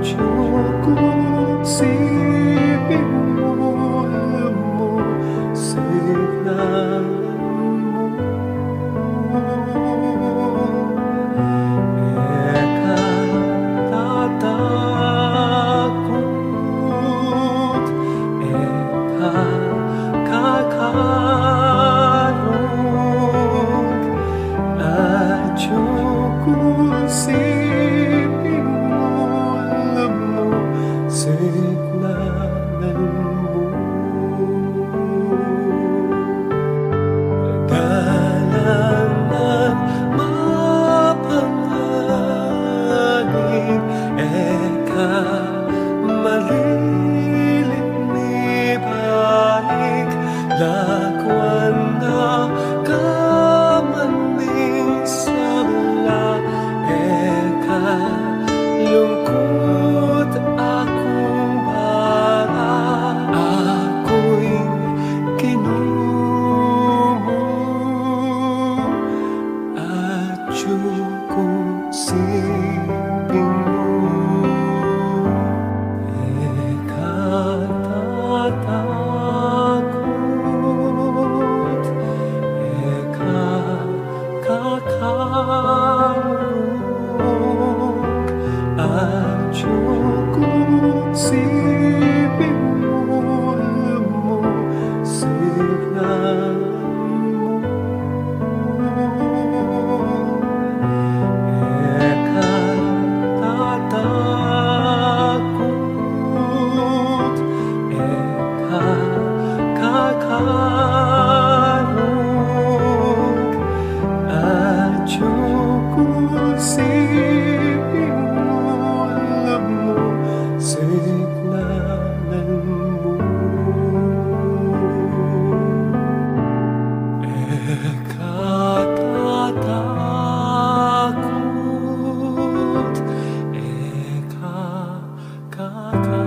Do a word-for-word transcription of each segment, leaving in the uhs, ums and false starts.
Atiu ku siping mu, lumusignan mu. E ka tatakut, e ka kakarug, atiu ku siping mu, lumusignan mu. Dalan man mapanganib, e ka malilit mibalik, lakwan na ka man ding sabla, e ka lungkut, aku ing bala, aku ing Ginu mu. Atiu ku siping mu, e ka tatakut, e ka kakarug, atiu ku siping mu, lumusignan mu. E ka tatakut, e ka kakarug, atiu ku siping mu, lumusignan mu. E ka tatakut, e ka kakarug.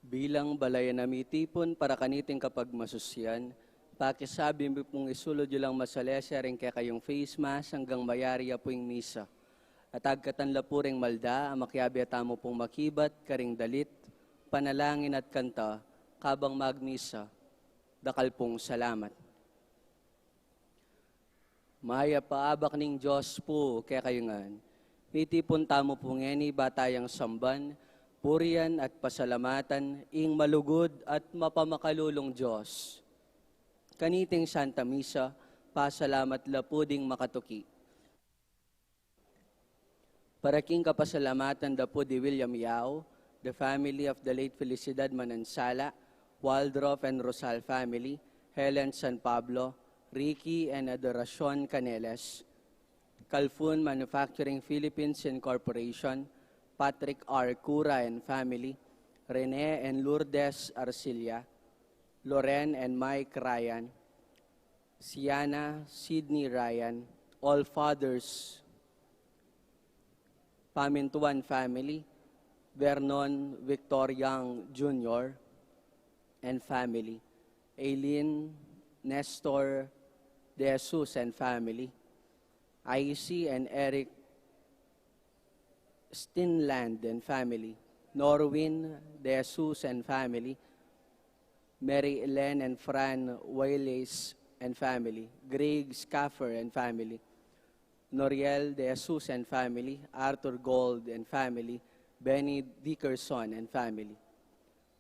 Bilang balayan a mitipun para kaniting kapagmasusian, pakisabi mi pung isulud yu lang masalese ring kekayung face mask anggang mayari ya pu ing misa. At agkatan la pu ring malda a makiabe tamu pung makibat karing dalit, panalangin at kanta, kabang magmisa. Dakal pung salamat. Mayap a abak ning Dios pu kekayu ngan. Mitipun tamu pu ngeni ba tayang samban, purian at pasalamatan ing malugud at mapamakalulung Dios. Kaniting Santa Misa, pasalamat la pu ding makatuki. Para king kapasalamatan da pu di William Yao, the family of the late Felicidad Manansala, Waldrop and Rosal family, Helen San Pablo, Ricky and Adoracion Caneles, Calfun Manufacturing Philippines Incorporation, Patrick R. Cura and family, Rene and Lourdes Arcilla, Loren and Mike Ryan, Siana Sydney Ryan, All Fathers Pamintuan family, Vernon Victor Young Junior and family, Aileen Nestor De Jesus and family, Icy and Eric Stinland and family, Norwin De Jesus and family, Mary Ellen and Fran Waylace and family, Greg Scaffer and family, Noriel De Jesus and family, Arthur Gold and family, Benny Dickerson and family.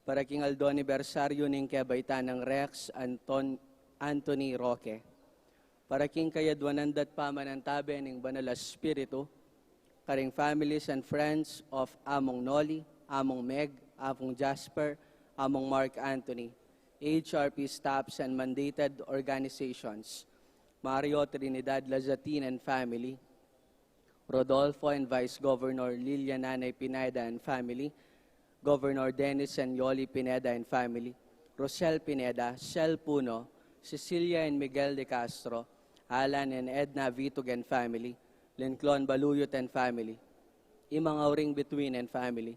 Para king aldo anibersaryu ning kebaitan nang Rex Anton-, Anthony Roque. Para king kayadwanan da't pamanantabe ning Banal a Espiritu, karing families and friends of Among Noli, Among Meg, Among Jasper, Among Mark Anthony, H R P staffs and mandated organizations, Mario Trinidad Lazatin and family, Rodolfo and Vice Governor Lilia Nanay Pineda and family, Governor Dennis and Yoli Pineda and family, Rosel Pineda, Sel Puno, Cecilia and Miguel de Castro, Alan and Edna Vitug and family, Lincoln Baluyot and family, Imang Auring Bituin and family,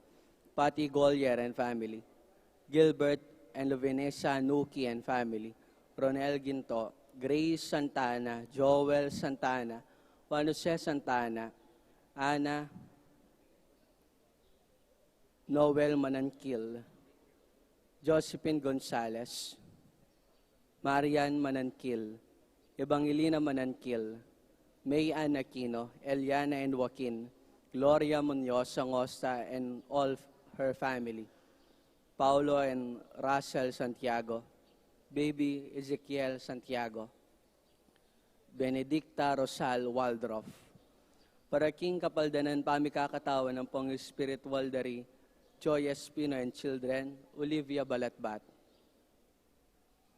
Patty Golier and family, Gilbert and Lovinesa Nuki and family, Ronel Ginto, Grace Santana, Joel Santana, Juan Jose Santana, Ana, Noel Manankil, Josephine Gonzalez, Marian Manankil, Evangelina Manankil, May Ann Aquino, Eliana and Joaquin, Gloria Munoz Angosta and all her family, Paulo and Russell Santiago, Baby Ezekiel Santiago, Benedicta Rosal Waldorf. Para king kapaldanan pamikakatawan nang pang-espiritual da ri Joy Espino and children, Olivia Balatbat.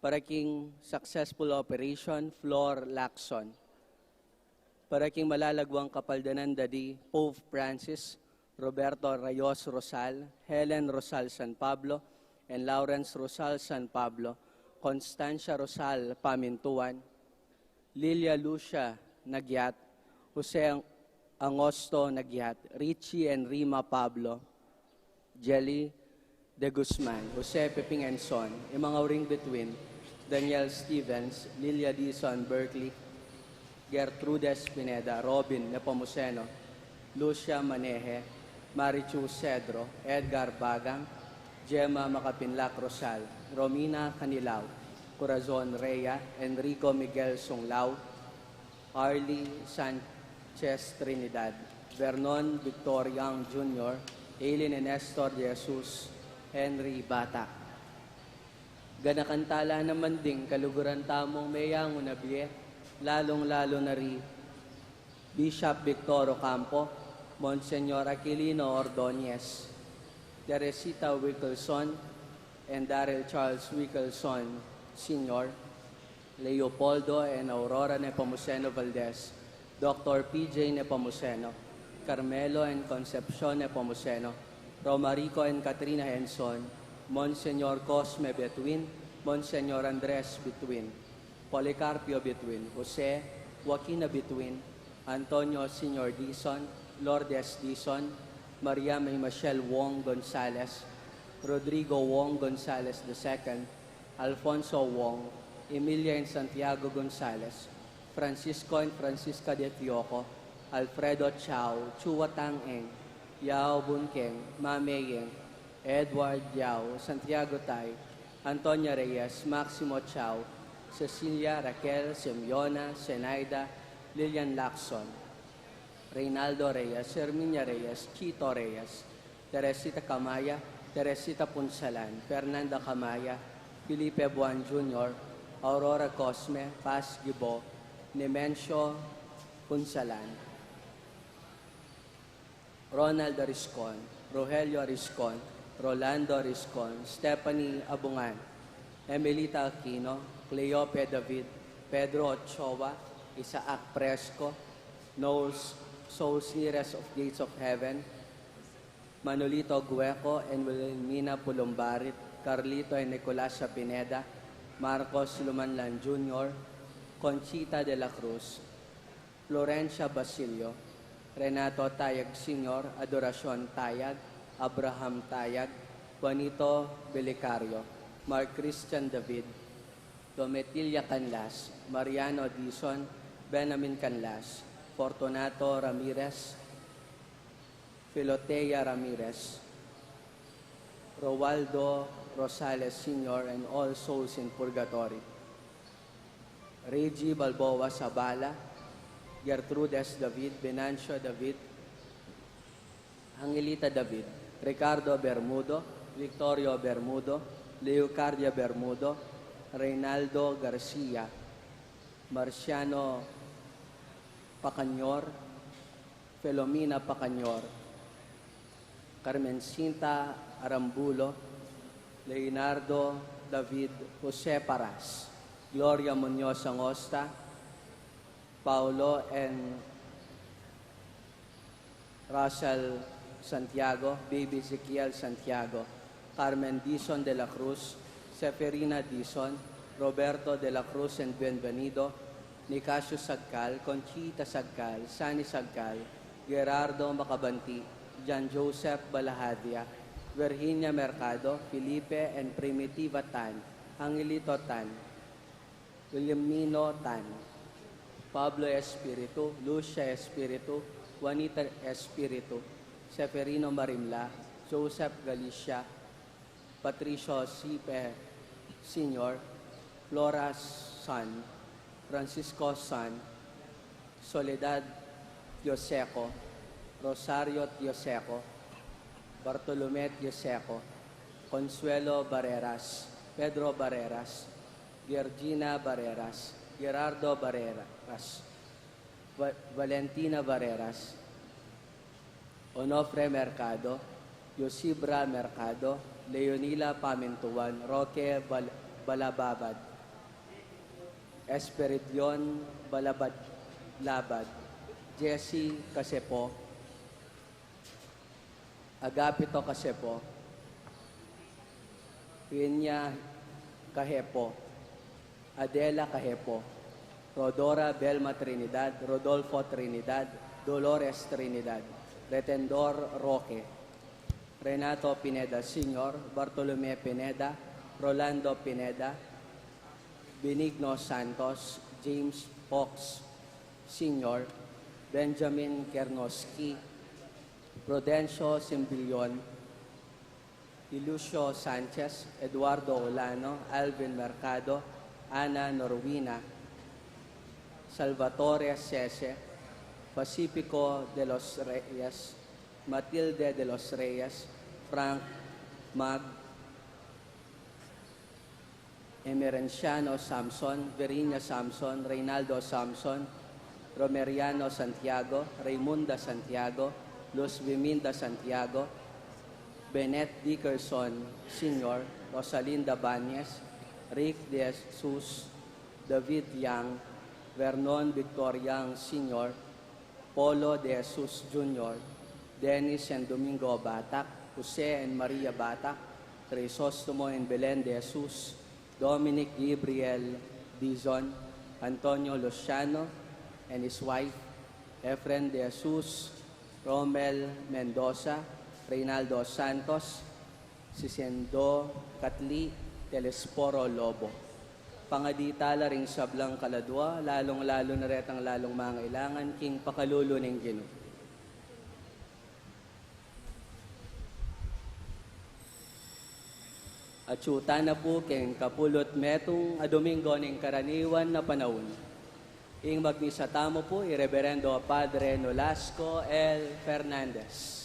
Para king successful operation, Flor Lacson. Para king malalagwang kapaldanan da di Pope Francis, Roberto Rayos Rosal, Helen Rosal San Pablo, and Lawrence Rosal San Pablo, Constancia Rosal Pamintuan, Lilia Lucia Nagyat, Jose Angosto Nagyat, Richie and Rima Pablo, Jelly De Guzman, Jose Peping and Son, Imang Auring Bituin, Daniel Stevens, Lilia Dizon Berkeley, Gertrudes Pineda, Robin Nepomuceno, Lucia Maneje, Marichu Cedro, Edgar Bagang, Gemma Makapinlak Rosal, Romina Canilao, Corazon Rea, Enrico Miguel Sunglao, Arlie Sanchez Trinidad, Vernon Victor Young Junior, Aileen and Nestor De Jesus, Henry Bata. Ganakan tala naman ding kaluguran tamung meyangu na bie, lalung-lalu na ri Bishop Victor Ocampo, Monsignor Aquilino Ordonez, Teresita Wickelson, and Daryl Charles Wickelson Senior, Leopoldo and Aurora Nepomuceno Valdez, Doctor P J Nepomuceno, Carmelo and Concepcion Nepomuceno, Romarico and Katrina Henson, Monsignor Cosme Betwin, Monsignor Andres Betwin, Policarpio Betwin, Jose, Joaquina Betwin, Antonio Senior Dizon, Lourdes Dizon, Maria May Michelle Wong Gonzales, Rodrigo Wong Gonzales the second, Alfonso Wong, Emilia and Santiago Gonzales, Francisco and Francisca de Tioco, Alfredo Chao, Chua Tang Eng, Yao Bun Keng, Mame Yeng, Edward Yao, Santiago Tai, Antonia Reyes, Maximo Chao, Cecilia, Raquel, Simeona, Zenaida, Lilian Lacson, Reynaldo Reyes, Herminia Reyes, Chito Reyes, Teresita Camaya, Teresita Punsalan, Fernanda Camaya, Felipe Buan Junior, Aurora Cosme, Paz Gibo, Nemencio Punsalan, Ronald Ariscon, Rogelio Ariscon, Rolando Ariscon, Stephanie Abungan, Emelita Aquino, Cleope David, Pedro Ochoa, Isaac Fresco, Noel Sousnires of Gates of Heaven, Manolito Gueco and Wilhelmina Pulumbarit, Carlito and Nicolas Pineda, Marcos Lumanlan Junior, Conchita de la Cruz, Florencia Basilio, Renato Tayag Senior, Adoracion Tayag, Abraham Tayag, Juanito Belicario, Mark Christian David, Domitilla Canlas, Mariano Dizon, Benjamin Canlas, Fortunato Ramirez, Filotea Ramirez, Roaldo Rosales Senior, and all souls in purgatory. Reggie Balboa Zabala, Gertrudes David, Venancio David, Angelita David, Ricardo Bermudo, Victorio Bermudo, Leucardia Bermudo, Reynaldo Garcia, Marciano Pacanor, Filomena Pacanor, Carmencita Arambulo, Leonardo David, Jose Paras, Gloria Muñoz Angosta, Paulo and Russell Santiago, Baby Ezekiel Santiago, Carmen Dizon de la Cruz, Seferina Dizon, Roberto de la Cruz and Bienvenido, Nicasio Sagcal, Conchita Sagcal, Sani Sagcal, Gerardo Macabanti, John Joseph Balahadia, Virginia Mercado, Felipe and Primitiva Tan, Angelito Tan, Wilhelmino Tan, Pablo Espiritu, Lucia Espiritu, Juanita Espiritu, Seferino Marimla, Joseph Galicia, Patricio Sipe Senior, Flora San, Francisco San, Soledad Dioseco, Rosario Dioseco, Bartolome Dioseco, Consuelo Barreras, Pedro Barreras, Georgina Barreras, Gerardo Barreras, Va-, Valentina Barreras, Onofre Mercado, Yosibra Mercado, Leonila Pamintuan, Roque Bal-, Balababad, Esperidion Balabad-, Labad, Jesse Casepo, Agapito Casepo, Rinya Cahepo, Adela Cahepo, Rodora Belma Trinidad, Rodolfo Trinidad, Dolores Trinidad, Retendor Roque, Renato Pineda Senior, Bartolome Pineda, Rolando Pineda, Benigno Santos, James Fox Senior, Benjamin Kernoski, Prudencio Simbilion, Ilucio Sanchez, Eduardo Olano, Alvin Mercado, Ana Norwina, Salvatore Sese, Pacifico de los Reyes, Matilde de los Reyes, Frank Mag, Emerenciano Samson, Virginia Samson, Reynaldo Samson, Romeriano Santiago, Raymunda Santiago, Luz Viminda Santiago, Bennett Dickerson Senior, Rosalinda Bañez, Rick De Jesus, David Yang, Vernon Victor Yang Senior, Polo De Jesus Junior, Dennis and Domingo Batak, Jose and Maria Batak, Crisostomo and Belen De Jesus, Dominic Gabriel Dizon, Antonio Luciano and his wife, Efren De Jesus, Romel Mendoza, Reynaldo Santos, Sisendo Katli, Telesforo Lobo. Pangadi tala ring sablang kaladua, lalung-lalu na retang lalung mangailangan king pakalulu ning Ginu. Atyu tana pu king kapulu't metung a Domingo ning karaniwan a panaun. Ing magmisa tamu pu i Reberendo Padre Nolasco L. Fernandez.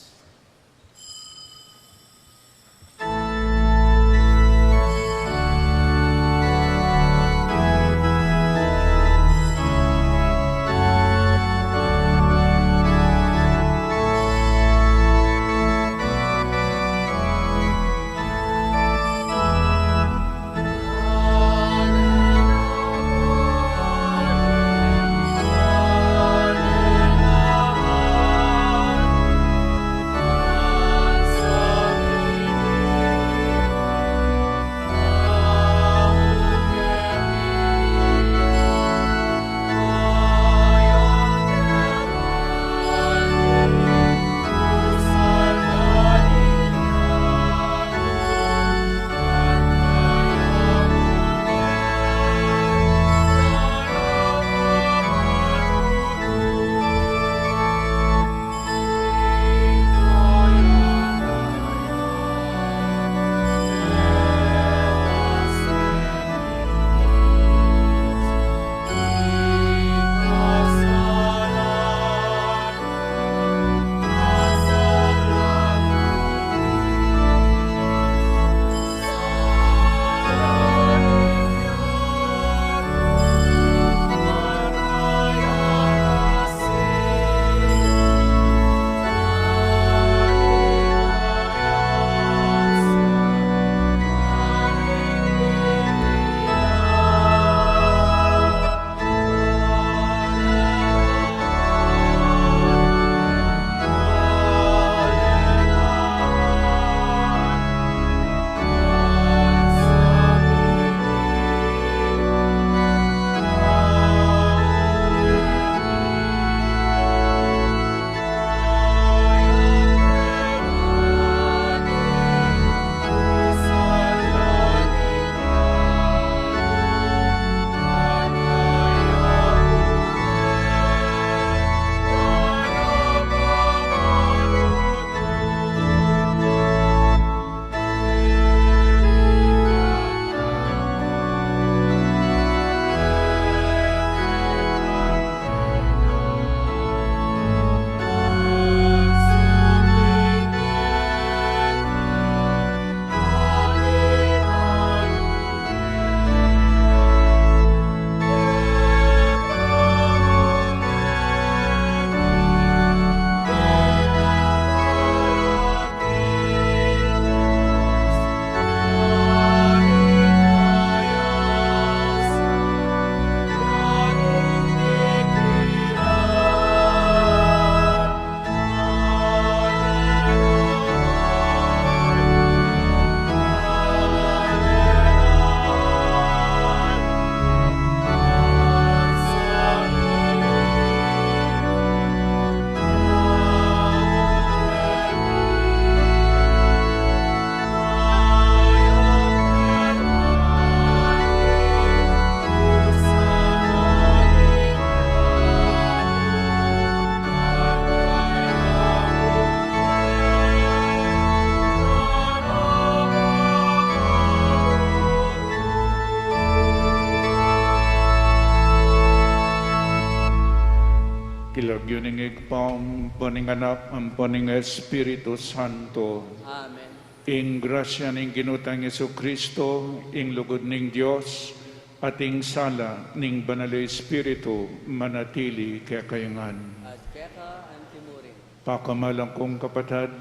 King lagyu ning Ibpa, ampo ning Anak, ampo ning Espiritu Santo. Amen. Ing grasya ning Ginu tang Jesucristo, ing lugud ning Dios, at ing sala ning Banal a Espiritu, manatili kekayu ngan. At keka antimurin. Pakamalan kung kapatad,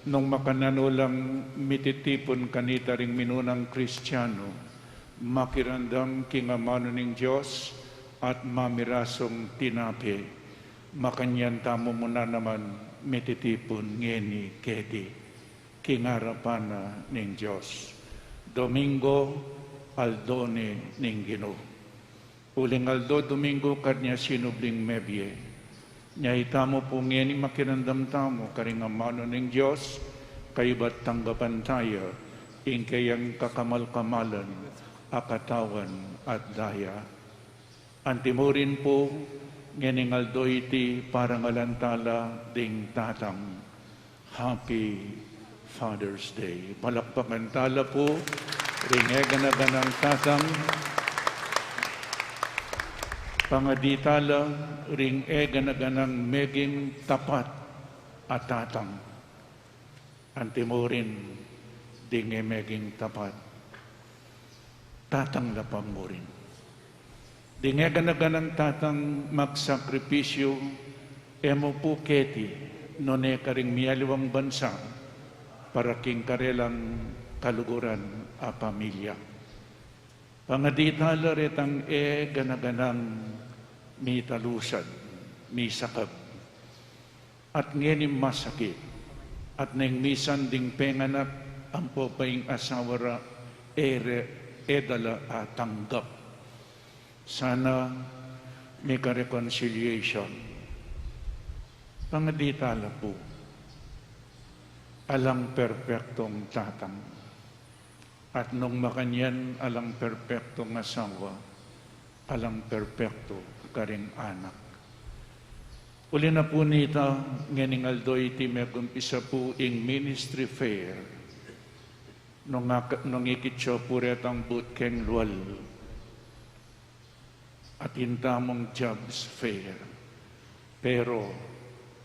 nung makananu lang mititipun kanita ring minunang Kristiano, makiramdam king amanu ning Dios at mamirasung tinape, makanyan tamu mu na naman mititipun ngeni keti king arapan na ning Dios. Domingo, aldo ne ning Ginu. Uling aldo Domingo, kanya sinubling mebie. Nya itamu pu ngeni makiramdam tamu karing amanu ning Dios, kaybat tanggapan taya ing keyang kakamal-kamalan a katawan at daya. Antimurin pu, ngening aldo iti parangalan tala ding tatang. Happy Father's Day. Palakpakan tala pu ring eganaganang tatang. Pangadi tala ring eganaganang meging tapat a tatang. Antimurin ding e meging tapat, tatang la pa murin. Ding eganaganang tatang magsakripisyu, e mu pu keti, nune karing mialiwang bansa, para king karelang kaluguran a pamilya. Pangadi tala retang eganaganang mitalusan, misakab. At ngening masakit, at neng misan ding penganak, ampo pa ing asawa ra, e re, e da la atanggap. Sana mika-reconciliation. Pangadi tala pu, alang perpektong tatang. At nung makanyan alang perpektong asawa, alang perpekto karing anak. Uli na pu nita, ngening aldo iti megumpisa pu ing ministry fair. Nung ak-, nung ikit yu pu retang boot keng lual, atin tamung jobs fair. Pero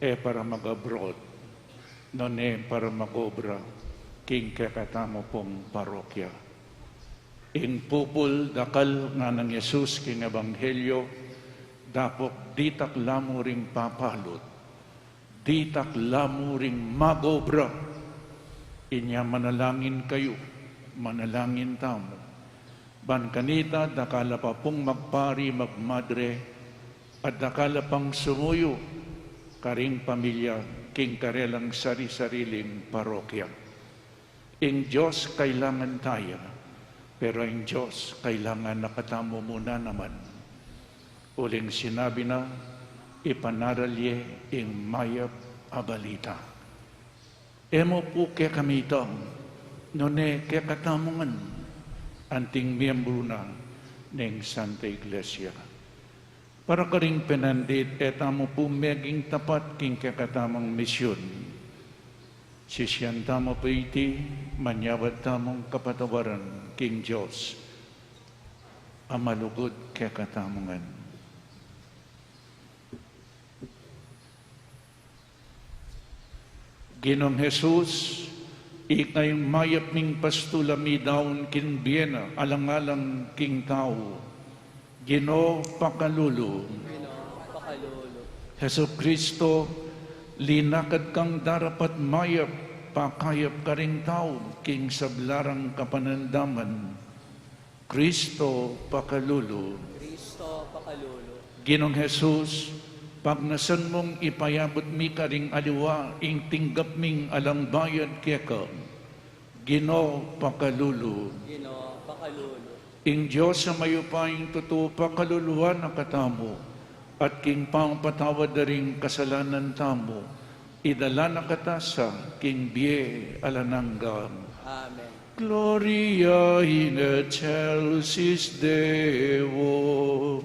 e para mag-abroad, nune para mag-obra king kekatamu pung parokya. Ing pupul dakal, ngana nang Jesus king ebanghelyo, dapot ditak la mu ring papalut, ditak la mu ring mag-obra. Inya manalangin kayu, manalangin tamu. Ban kanita, dakal la pa pung magpari, magmadre, at dakal la pang sumuyu karing pamilya king karelang sari-sariling parokya. Ing Dios kailangan taya, pero ing Dios kailangan na katamu mu na naman. Uling sinabi na, ipanaral ye ing mayap a balita. E mu pu kekami ita, nune kekatamu ngan, anting miyembru na ning Santa Iglesia. Para karing penandit, e tamu pu meging tapat king kekatamung misyun. Sisian tamu pu iti, manyawad tamung kapatawaran king Dios a malugud kekatamu ngan. Ginung Jesus, ika ing mayap ming pastul a midaun king bie na alang-alang king tau. Ginu, pakalulu. Ginu, pakalulu. Jesucristo, linakad kang darapat mayap, pakayap karing tau king sabla rang kapanandaman. Kristo, pakalulu. Kristo, pakalulu. Ginung Jesus, pagnasan mung ipayabut mi karing aliwa ing tinggap ming alang bayad keka. Ginu, pakalulu. Ginu, pakalulu. Ing Dios a mayupayang tutu pakaluluan na katamu, at king pangpatawad da ring kasalanan tamu, idala na kata sa king bie alang angga. Amen. Gloria in excelsis Deo.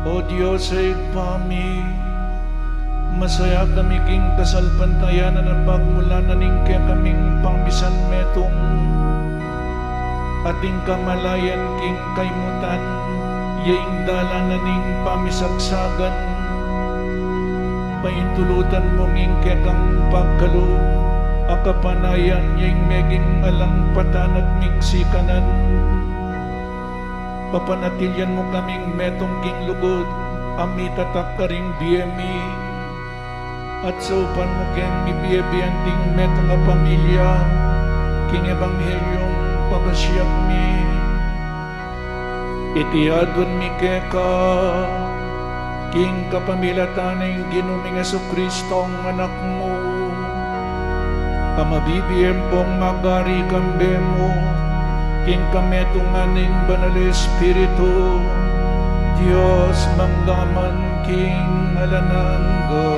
O Dios a Ibpa mi, masaya kami king kasalpantayanan a pagmulan na ning kekaming pamisan metung, at ing kamalayan king kaimutan, ya ing dalan na ning pamisagsagan. Paintulutan mu ing kekang pagkalub a kapanayan, ya ing meging alang patan at mingsikanan. Papanatilian mu kaming metung king lugud a mitatak karing bie mi, at saupan mu keng mibie-bie anting metung a pamilya king ebanghelyung pagasiag mi. Iti aduan mi keka king kapamilatan ning Ginu ming Jesucristo, Anak mu, a mabibie ampong magari kambe mu, king kametungan ning Banal Espiritu, Dios, mangga man king alang angga.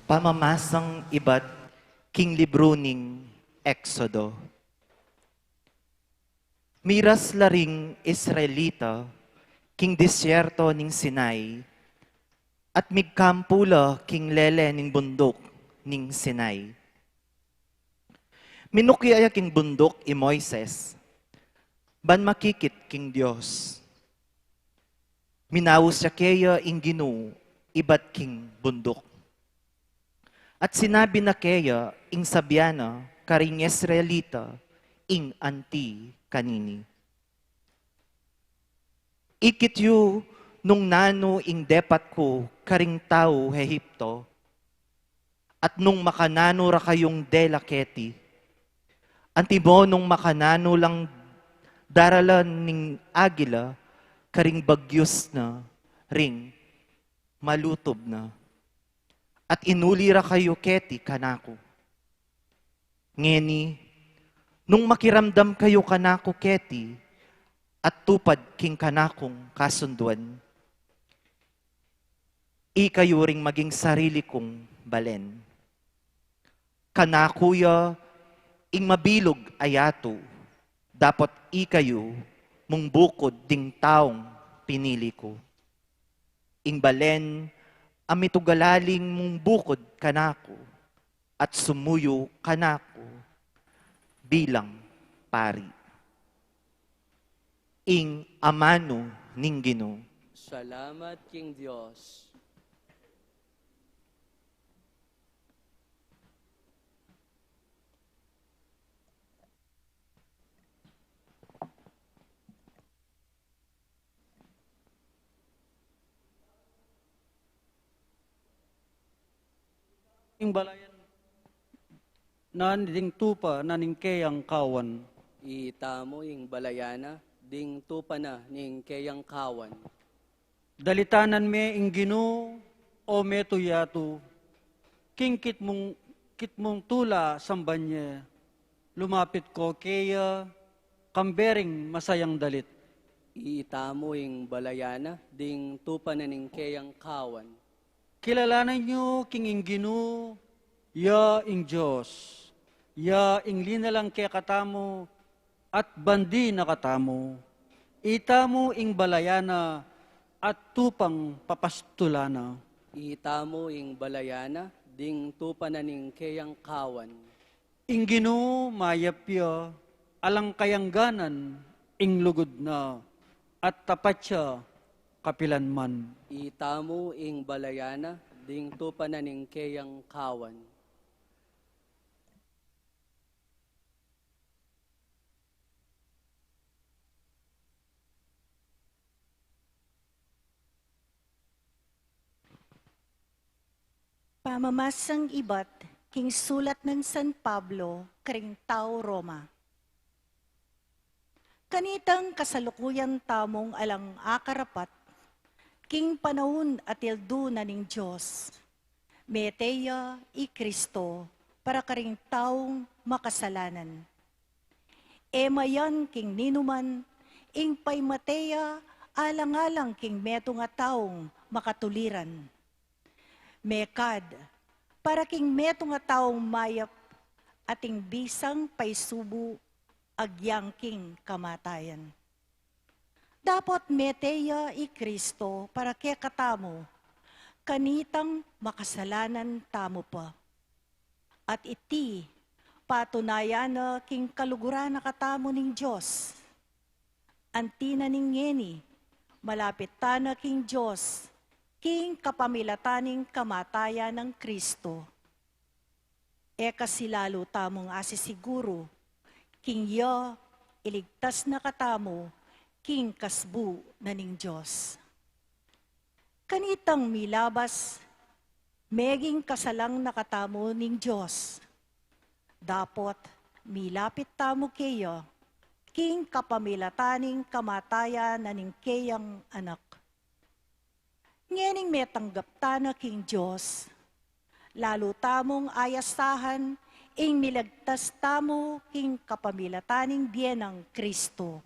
Pamamasang ibat king libru ning Exodo. Miras la ring Israelita king disyerto ning Sinai, at migkampu la king lele ning bunduk ning Sinai. Minukya ya king bunduk i Moises, ban makikit king Dios. Minaus ya keya ing Ginu ibat king bunduk. At sinabi na keya ing sabian na karing Israelita ing anti kanini. Ikit yu nung nanu ing depat ku karing tau Egipto, at nung makananu ra kayung dela keti, antimo nung makananu lang daralan ning agila karing bagyus na ring malutub na, at inuli ra kayu keti kanaku. Ngeni, nung makiramdam kayu kanaku keti, at tupad king kanakung kasunduan, ikayu ring maging sarili kung balen. Kanaku ya ing mabilug a yatu, dapot ikayu mung bukud ding taung pinili ku. Ing balen a mitugalaling mung bukud kanaku, at sumuyu kanaku bilang pari. Ing amanu ning Ginu. Salamat king Dios. Ing balayan na ding tupa na ning keyang kawan. Itamu ing balayan na ding tupa na ning keyang kawan. Dalitanan me ing Ginu, o metung yatu, king kitmung, kitmung tula samban ye, lumapit ko keya, kambe ring masayang dalit. Itamu ing balayan na ding tupa na ning keyang kawan. Kilalanan yu king ing Ginu, ya ing Dios, ya ing linalang kekatamu, at bandi na katamu. Itamu ing balayan na, at tupang papastulan na. Itamu ing balayan na ding tupa na ning keyang kawan. Ing Ginu mayap ya, alang kayangganan ing lugud na, at tapat ya kapilan man. Itamu ing balayan na ding tupa na ning keyang kawan. Pamamasang ibat king sulat nang San Pablo karing tau Roma. Kanitang kasalukuyan tamung alang akarapat, king panaun a tildu na ning Dios, mete ya i Kristo para karing taung makasalanan. E mayan king ninuman ing paimate ya alang-alang king metung a taung makatuliran. Mekad, para king metung a taung mayap, ating bisang paisubu agyang king kamatayan. Dapot mete ya i Kristo para kekatamu, kanitang makasalanan tamu pa. At iti, patunayan na king kaluguran na katamu ning Dios. Anti na ning ngeni, malapit tana king Dios, king kapamilatan ning kamatayan nang Kristo. E kasi lalu tamung asisiguru, king ya iligtas na katamu, king kasbu na ning Dios. Kanitang milabas, meging kasalang na katamu ning Dios. Dapot, milapit tamu keya, king kapamilatan ning kamatayan na ning keyang Anak. Ngening metanggap tana king Dios, lalu tamung ayasahan ing miligtas tamu king kapamilatan ning bie nang Kristo.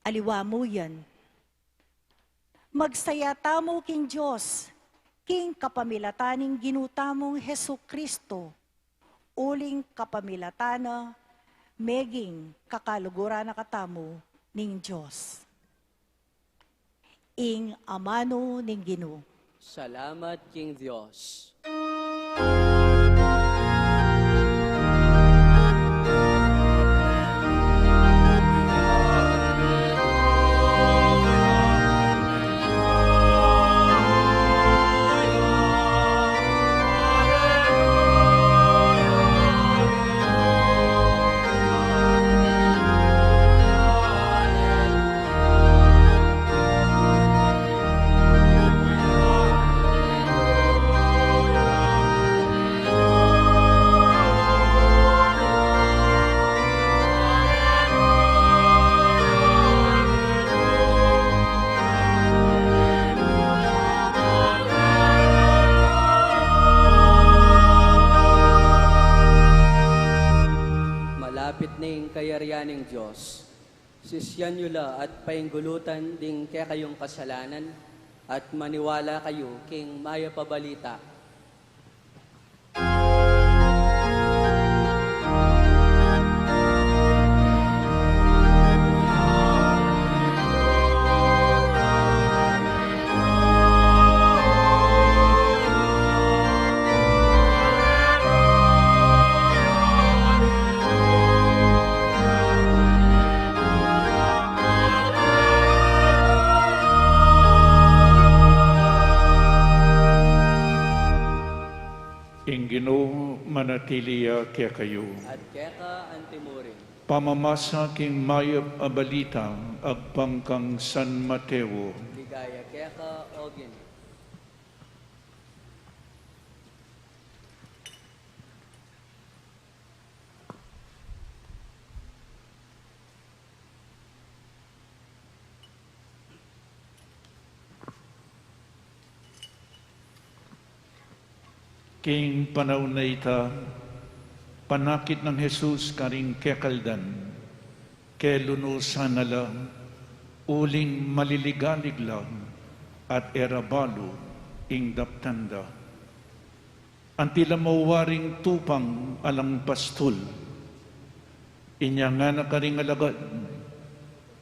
Aliwa mu yan. Magsaya tamu king Dios, king kapamilatan ning Ginu tamung Jesu-Kristo, uling kapamilatan na, meging kakaluguran na katamu ning Dios. Ing amanu ning Ginu. Salamat king Dios. Malapit na ing kayarian ning Dios. Sisian yu la at painggulutan ding kekayung kasalanan, at maniwala kayu king mayap a balita. Ing Ginu manatili ya kekayu. At keka antimurin. Pamamasa king mayap a balita agpang kang San Mateo. Ligaya keka, O Ginu. King panaun a ita, panakit nang Jesus karing kekaldan, kelunusan na la, uling maliligalig la, at e ra balu ing daptan da. Anti la mauwa ring tupang alang pastul. Inya ngana karing alagad,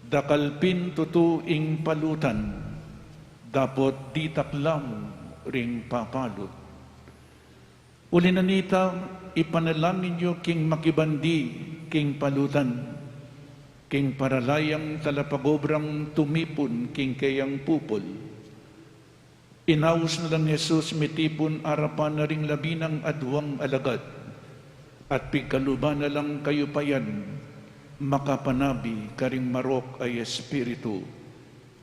dakal pin tutu ing palutan, dapot ditak la mu ring papalut. Uli na nita, ipanalangin yu king makibandi king palutan, king paralayang talapagobrang tumipun king keyang pupul. Inaus na lang Jesus mitipun arapan na ring labinang aduang alagad, at pigkaluban na lang kayupayan makapanabi karing marok a espiritu,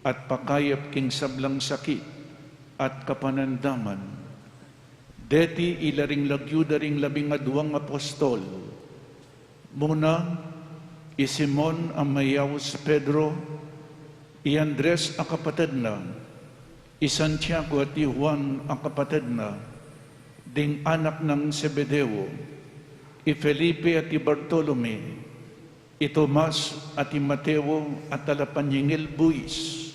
at pakayap king sablang sakit at kapanandaman. Deti ila ring lagyu da ring labing aduang apostol. Muna, i Simon a mayaus Pedro, i Andres a kapatad na, i Santiago at i Juan a kapatad na, ding anak nang Zebedeo, i Felipe at i Bartolome, i Tomas at i Mateo a talapanyingil buis,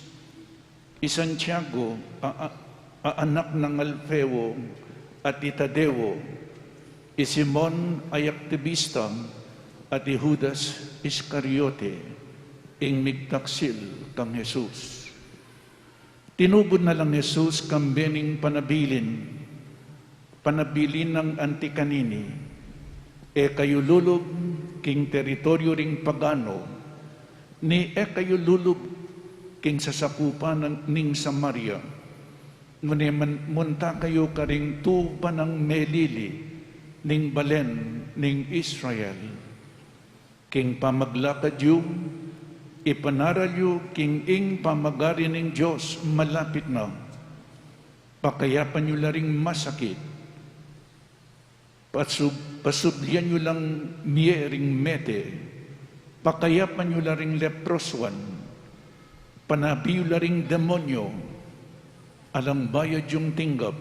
i Santiago a, a, a anak nang Alfeo, at i Tadeo, i Simon a aktibista, at i Judas Iscariote, ing migtaksil kang Jesus. Tinubud na lang Jesus kambe ning panabilin, panabilin nang anti kanini, e kayu lulub king teritoryu ring pagano, ni e kayu lulub king sasakupan ning Samaria, nune man-, munta kayu karing tuban nang melili ning balen ning Israel. King pamaglakad yu, ipanaral yu king ing pamagari ning Dios malapit na. Pakayapan yu la ring masakit. Pasub-, pasublian yu lang mie ring mete. Pakayapan yu la ring leprosuan. Panabi yu la ring demonyo. Alang bayad yung tinggap.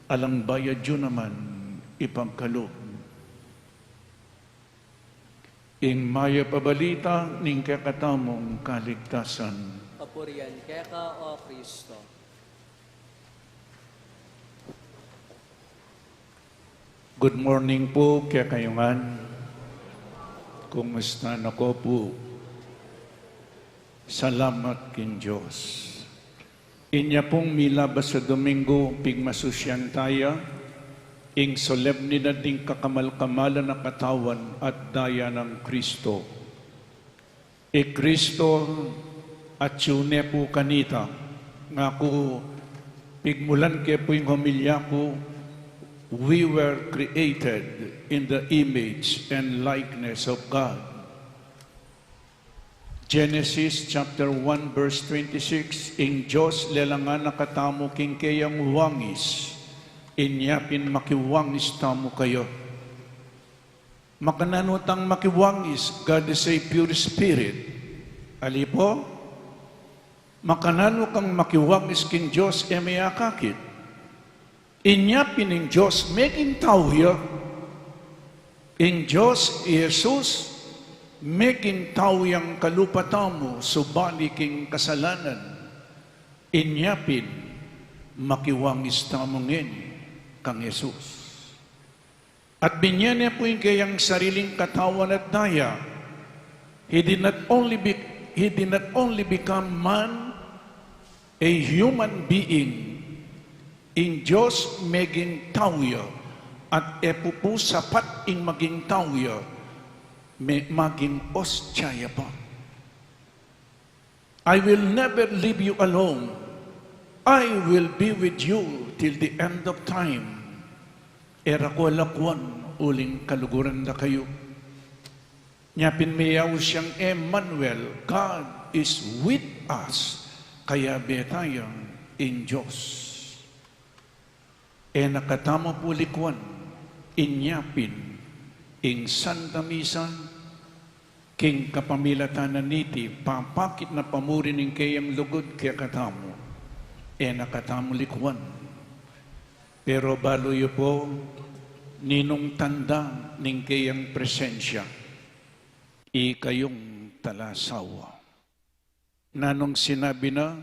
Alang bayad yu naman ipagkalub. Ing mayap a balita ning kekatamung kaligtasan. Kapurian keka, O Kristo. Good morning po kekayu ngan. Kumusta na ko po? Salamat king Dios. Inya pung milabas a Domingo, pigmasusyan taya ing solemnidad ning kakamal-kamalan a katawan at daya nang Kristo. I Kristo atyu ne pu kanita, ngaku pigmulan ke pu ing homilya ku, we were created in the image and likeness of God. Genesis chapter one verse twenty-six, ing Dios lelangan na katamu king keyang wangis, inya pin makiwangis tamu kaya. Makananu tang makiwangis? God is a pure spirit. Ali po? Makananu kang makiwangis king Dios e me akakit? Inya pin ing Dios meging tau ya. Ing Dios i Jesus meging tau yang kalupa tamu, subali king kasalanan. Inya pin makiwangis tamu ngeni kang Jesus. At binye ne pu ing keyang sariling katawan at daya. He did not only be-, he did not only become man, a human being, ing Dios meging tau ya, at e pu pu sapat ing maging tau ya, me-, maging ostya ya pa. I will never leave you alone. I will be with you till the end of time. E ra ko lakuan uling kaluguran da kayu. Nya pin meyaus yang Emmanuel, God is with us. Kayabe taya ing Dios. E na katamu pu likuan, inya pin ing Santa Misa, king kapamilatan na niti, papakit na pa muri ning keyang lugud kekatamu. E na katamu likuan. Pero balu yu pu, ninung tanda ning keyang presensya? Ikayung talasawa. Nanung sinabi na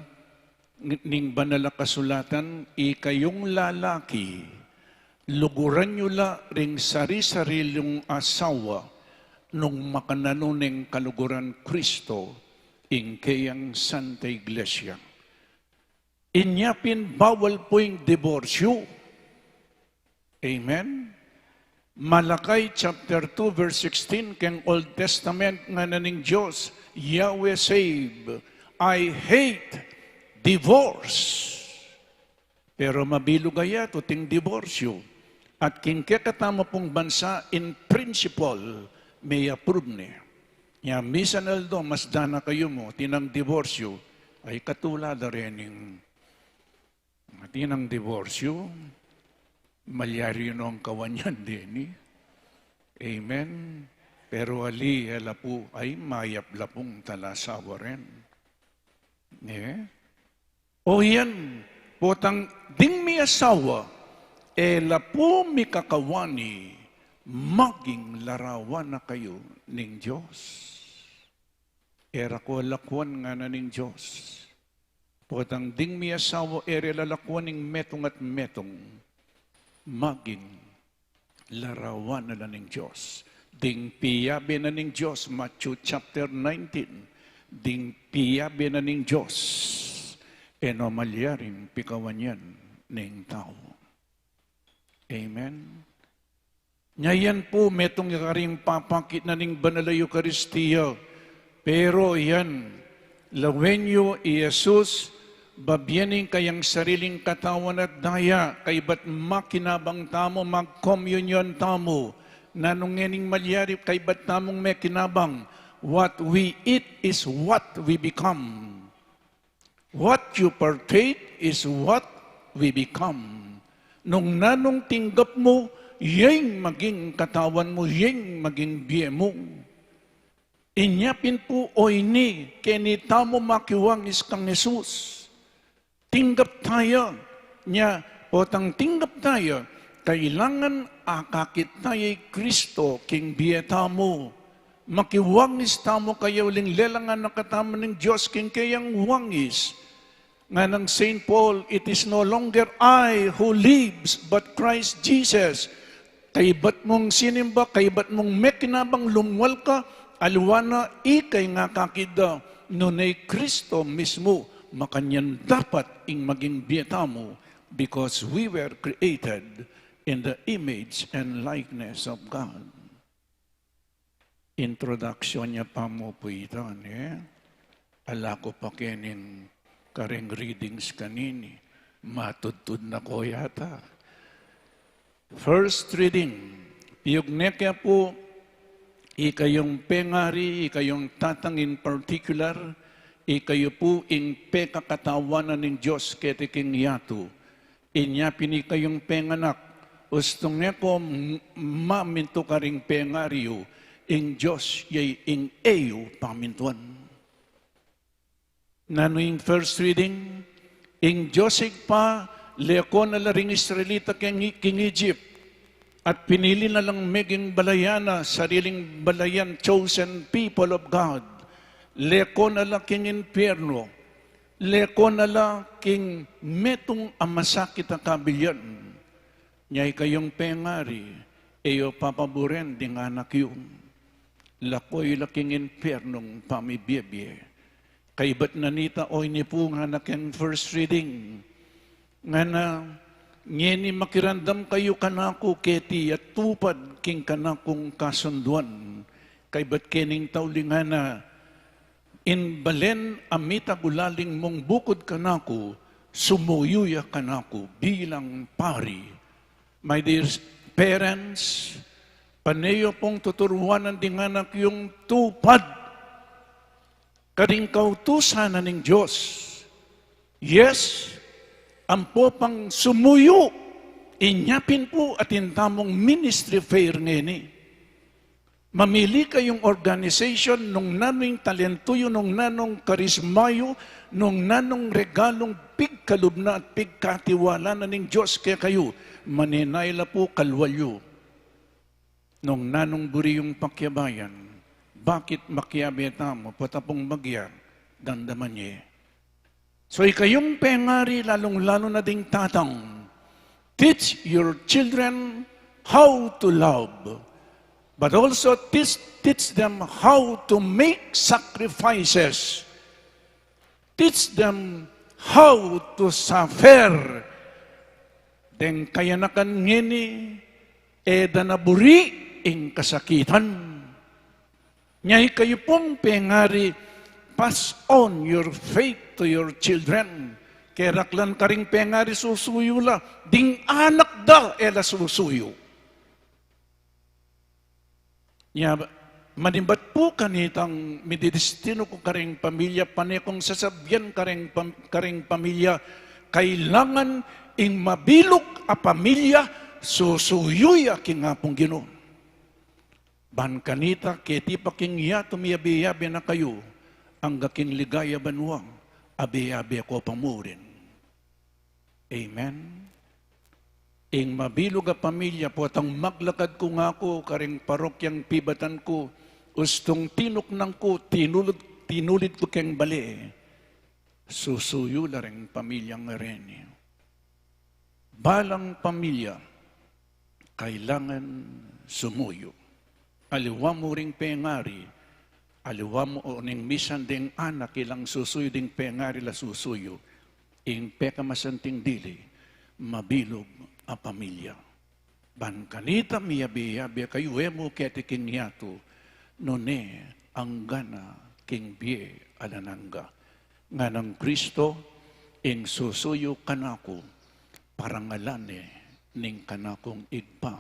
ng-, ning Banal a Kasulatan, ikayung lalaki, luguran yu la ring sari-sari yung asawa, nung makananu neng kaluguran Kristo, ing keyang Santa Iglesia. Inya pin bawal pu ing diborsyu. Amen? Malachi chapter two verse sixteen, keng Old Testament ngana ning Dios, Yahweh save, I hate divorce. Pero mabilug a yatu ing diborsyu. At king kekatamu pung bansa, in principle, me-approve ne. Nya misan aldo, masdan na kayu mu, atin nang diborsyu, ay katula da rening Atin nang diborsyu, malyari no ing kawan yan deni. Amen. Pero ali, e la pu, ay mayap la pung talasawa ren. E? O yan, potang ding miyasawa, e la pu mikakawani, maging larawan na kayu ning Dios. E ra ko lakuan ngana ning Dios. Potang ding miasawa e re lalakuan ing metung at metung, maging larawan na la ning Dios. Ding piyabe na ning Dios, Matthew chapter nineteen, ding piyabe na ning Dios, e no malyaring pikawan yan ning tau. Amen. Nya yan pu, metung ya karing papakit na ning Banal a Eukaristia. Pero yan, lawen yu i Jesus, babie ne ing kayang sariling katawan at daya, kaybat makinabang tamu, magkomunyon tamu. Nanu ngening malyari kaybat tamung mekinabang? What we eat is what we become. What you partake is what we become. Nung nanung tinggap mu, yeng maging katawan mu, yeng maging bie mu. Inya pin pu, o ini, keni tamu makiwangis kang Jesus. Tinggap taya, nya, potang tinggap taya, kailangan akakit taya i Kristo king bie tamu. Makiwangis tamu kaya uling lelangan na katamu ning Dios king kayang wangis. Nganang Saint Paul, "It is no longer I who lives, but Christ Jesus." Kaybat mung sinimba, kaybat mung mekinabang, lumwal ka, aliwa na ika ing akakit da, nune i Kristo mismu. Makanyan dapat ing maging bie tamu, because we were created in the image and likeness of God. Introduction ya pa mu pu ita, ne? Ala ku pa kening kareng readings kanini. Matudtud na ko yata. First reading. Piyugnek ya pu, ikayung pengari, ikayung tatang in particular, ikayu pu ing pekakatawanan ning Dios keti king yatu. Inya pin ikayung penganak, ustung ne ko m-, mamintu karing pengari yu, ing Dios ya ing e yu pamintuan. Nanu ing first reading? Ing Dios Ibpa, leko na la ring Israelita king, king Egypt, at pinili na lang meging balayan na, sariling balayan, chosen people of God. Leko na la king impyernu, leko na la king metung a masakit a kabilyan. Nya ikayung pengari, e yu papaburen ding anak yu. Lako yu la king impyernung pamibiebie. Kaybat na nita, o ini pu ngana keng first reading, ngana, ngeni makiramdam kayu kanaku keti a tupad king kanakung kasunduan. Kaybat kening tauli ngana, in balen a mitagulaling mung bukud kanaku, sumuyu ya kanaku bilang pari. My dear parents, pane yu pung tuturuanan ding anak yung tupad karing kautusan na ning Dios. Yes, ampo pang sumuyu, inya pin pu atin tamung ministry fair ngeni. Mamili kayung organization, nung nanu ing talentu yu, nung nanung karisma yu, nung nanung regalung pigkalub na at pigkatiwala na ning Dios kekayu, manenaya la pu kalwal yu. Nung nanung buri yung pakiabayan, bakit makiabe tamu, potang pung bagya, damdaman ye. So, ikayung pengari, lalung-lalu na ding tatang, teach your children how to love, but also teach, teach them how to make sacrifices. Teach them how to suffer. Deng kayanakan ngeni, e da na buri ing kasakitan. Nya ikayu pung pengari, pass on your faith to your children. Keraklan karing pengari susuyu la, ding anak da e la susuyu. Nya, manimbat pu kanitang mididistinu ku karing pamilya, pane kung sasabian karing pam-, karing pamilya, kailangan ing mabilug a pamilya, susuyu ya king Apung Ginu. Ban kanita, keti pa king yatu miyabe-yabe na kayu, angga king ligaya banua, abe-abe ko pa murin. Amen. Ing mabilug a pamilya, potang maglakad ku ngaku karing parokyang pibatan ku, ustung tinuknang ku, tinulid, tinulid ku keng bale. Susuyu la ring pamilyang reni. Balang pamilya, kailangan sumuyu. Aliwa mu ring pengari, aliwa mu o ning misan ding anak ilang susuyu ding pengari la susuyu, ing pekamasanting dili, mabilug a pamilya. Ban kanita miyabe-yabe kayu e mu keti king yatu, nune anggana king bie alang angga. Nganang Kristo, ing susuyu kanaku, parangalan ne ning kanakung Ibpa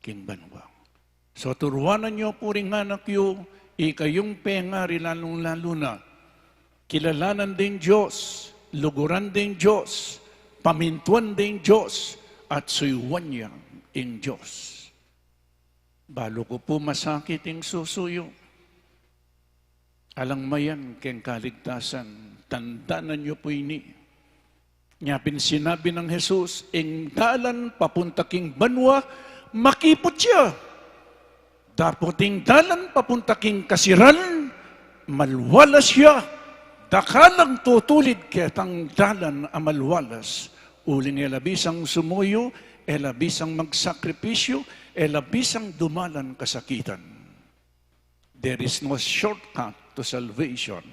king banua. So, turuanan yu pu ring anak yu, ikayung pengari lalung-lalu na, kilalanan ding Dios, luguran ding Dios, pamintuan ding Dios, at suyuan ya ing Dios. Balu ku pu masakit ing susuyu. Alang mayan keng kaligtasan, tandanan yu pu ini. Nya pin sinabi nang Jesus, ing dalan papunta king banua, makiput ya. Dapot ing dalan papunta king kasiran, malwalas ya. Dakal ang tutulid ketang dalan a malwalas. Uling e la bisang sumuyu, e la bisang magsakripisyu, e la bisang dumalan kasakitan. There is no shortcut to salvation.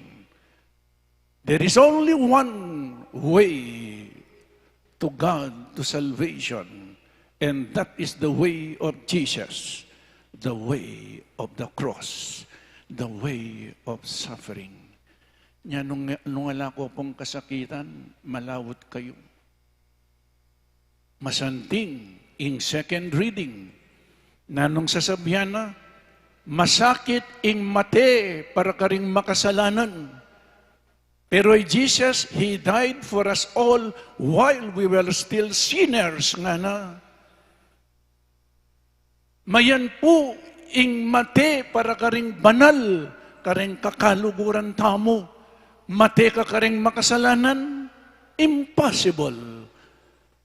There is only one way to God, to salvation, and that is the way of Jesus, the way of the cross, the way of suffering. Nya nung, nung ala ko pung kasakitan, malawut kayu. Masanting ing second reading. Nanung sasabian na, masakit ing mate para karing makasalanan. Pero i Jesus, He died for us all while we were still sinners, ngana. Mayan pu ing mate para karing banal, karing kakaluguran tamu. Mate ka karing makasalanan, impossible.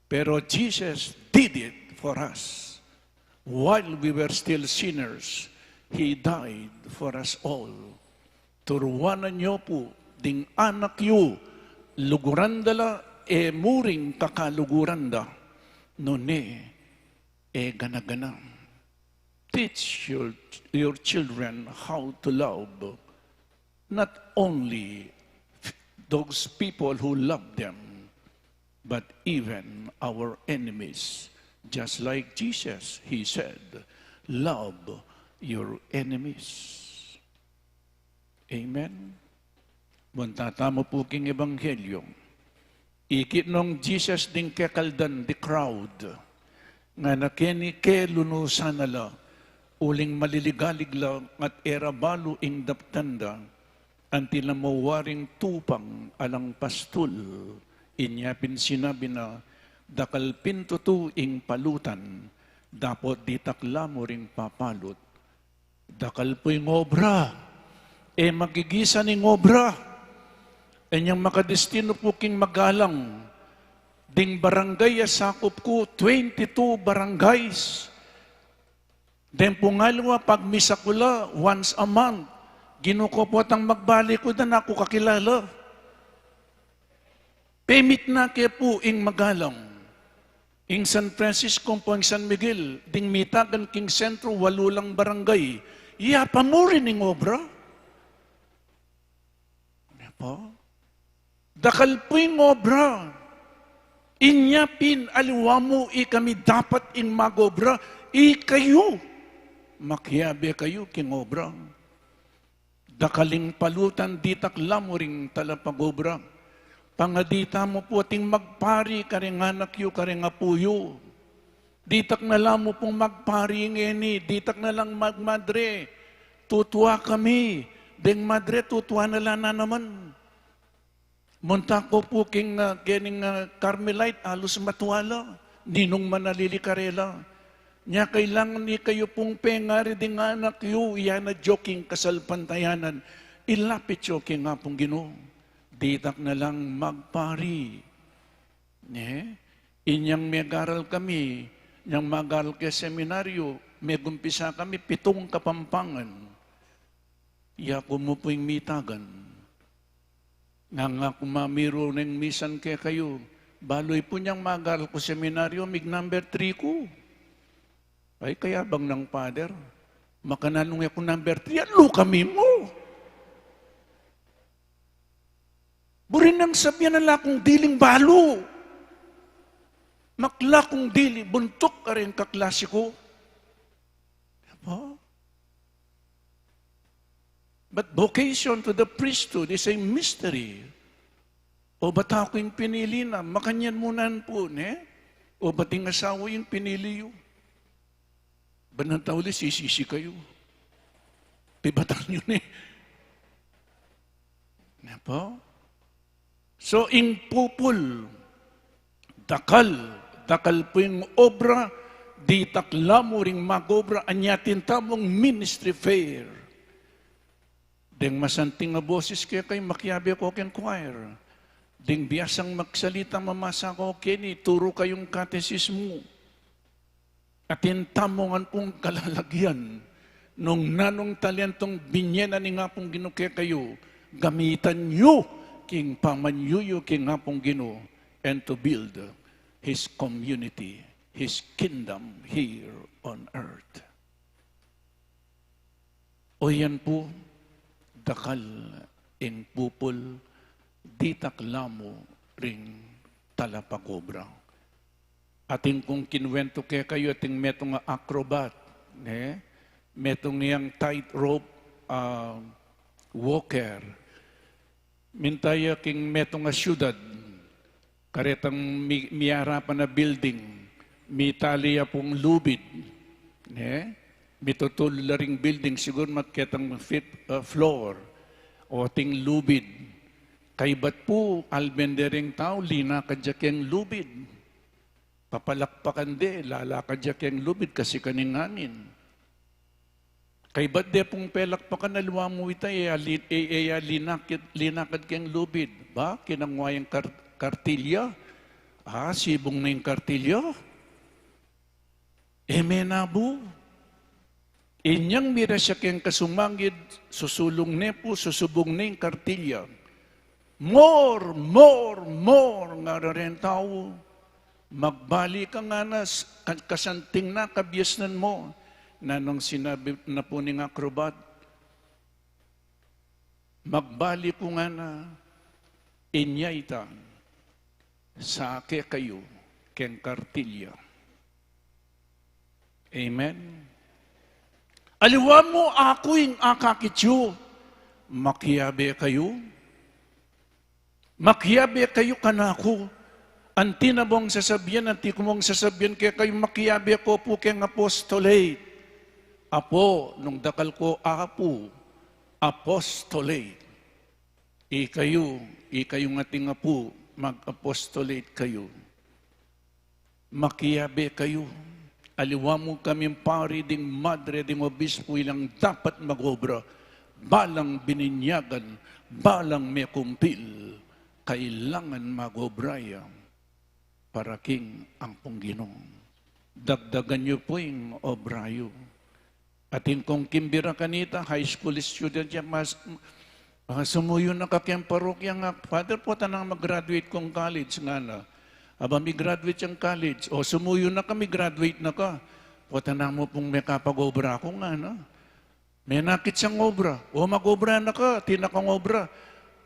Pero Jesus did it for us. While we were still sinners, He died for us all. Turuanan yu pu ding anak yu, luguran da la, e mu ring kakaluguran da, nune e gana-gana. Teach your, your children how to love, not only those people who love them, but even our enemies. Just like Jesus, He said, "Love your enemies." Amen. Munta tamu pu king Ebanghelyo. Ikit nung Jesus ding kekaldan, the crowd, ngana keni, kelunusan na la, uling maliligalig la, at e ra balu ing daptan da, anti la mu waring tupang alang pastul. Inya pin sinabi na, dakal pin tutu ing palutan, dapot ditak la mu ring papalut. Dakal pu ing obra. E magigisan ing obra. Inyang makadestinu pu king magalang. Ding barangay a sakup ku, twenty-two barangays. Deng pung aliwa, pagmisa ku la once a month. Ginu ku pu atang magbalik ku, dan aku kakilala. Pemit na ke pu ing magalang. Ing San Francisco pu, ing San Miguel, ding mitagan king sentro, walu lang barangay. Iya pa mu rin ing obra. Ano po? Dakal pu ing obra. Inya pin aliwa mu, ikami dapat ing magobra. Ikayu, makiabe kayu king obra. Dakal ing palutan, ditak la mu ring talapagobra. Pangadita mu pu ating magpari karing anak yu, karing apu yu. Ditak na la mu pung magpari ngeni, ditak na lang magmadre. Tutua kami, deng madre, tutua na la na naman. Munta ku pu king, ah, kening, ah, Carmelite, alus matua la, ninung manalili karela. Nya kailangan ikayu pung pengari ding anak yu, iya na yu king kasalpantayanan. Ilapit yu king Apung Ginu. Ditak na lang magpari. Ne? Inyang megaral kami, inyang magaral ke seminaryo, megumpisa kami pitung Kapampangan. Iya ku mu pu ing mitagan. Nganga ku mamiru neng misan kekayu, balu pu nyang mag-aral ku seminaryo, mig number three ku. Ay, kayabang nang Father, makananu nge ku number three, alu kami mu. Buri nang sabian, ala kung diling balu. Makla kung dili buntuk kareng kaklase ku. Apo? But vocation to the priesthood is a mystery. O bata ku ing pinili na, makanyan mu nan pu, ne? O bating asawa yu ing pinili yu. Ban nang tauli, sisisi kayu. Pibatan yu ne. Ne po? So, ing pupul, dakal, dakal pu ing obra, ditak la mu ring mag-obra, anya atin tamung ministry fair. Deng masanting a boses kekayu, makiabe ko keng choir. Deng biasang magsalita, mamasa ko keni, turu kayung katesismu. Atin tamu ngan pung kalalagyan, nung nanung talentong binye na ning Apung Ginu kekayu, gamitan yu king pamanyuyu king Apung Ginu, and to build His community, His kingdom here on earth. O yan pu, dakal ing pupul, ditak la mu ring talapag-obra. Atin kung kinuwentu kekayu, atin metung a acrobat, ne? Metung yang tightrope, ah, walker. Minta ya king metung a syudad, karetang mi-, miyarapan a building, mitali ya pung lubid, ne? Mitutul la ring building, siguru maketang fifth, uh, floor, o ating lubid. Kaybat pu, alben de ring tau, linakad ya keng lubid. Papalakpakan de, lalakad ya keng lubid, kasikan ning angin. Kaybat de pung pelakpakan, aliwa mu ita, e ya li-, e, e ya linakad, linakad keng lubid. Ba, kinangwa yang kar-, kartilya. Ah, sibung na ing kartilya. E me na bu. Inyang miras ya keng kasumangid, susulung ne pu, susubung ne ing kartilya. More, more, more, ngara reng tau. Magbalik ka ngana, s-, ka-, kasanting na kabiasnan mu. Nanung sinabi na pu ning acrobat? Magbalik ku ngana, inya ita, sake kayu keng kartilya. Amen. Aliwa mu aku ing akakit yu, makiabe kayu. Makiabe kayu kanaku. Anti na bang sasabian, anti ku mang sasabian kekayu, makiabe ko pu keng apostolate. Apo, nung dakal ko apu, apostolate. Ikayu, ikayu ngan ating apu, mag-apostolate kayu. Makiabe kayu. Aliwa mu kaming pari, ding madre, ding obispo, ilang dapat mag-obra. Balang bininyagan, balang mekumpil, kailangan mag-obra ya para king Apung Ginu. Dagdagan yu pu ing obra yu. Atin kung kimbira kanita, high school student ya, mas, ah, sumuyu na ka keng parokya nga, "Father, pota nang mag-graduate kung college," ngana. Aba, mi-graduate yang college. O, sumuyu na ka, mi-graduate na ka. "Pota nang mu pung mekapag-obra ku," ngana. Menakit yang obra. "O, mag-obra na ka, atin na kang obra."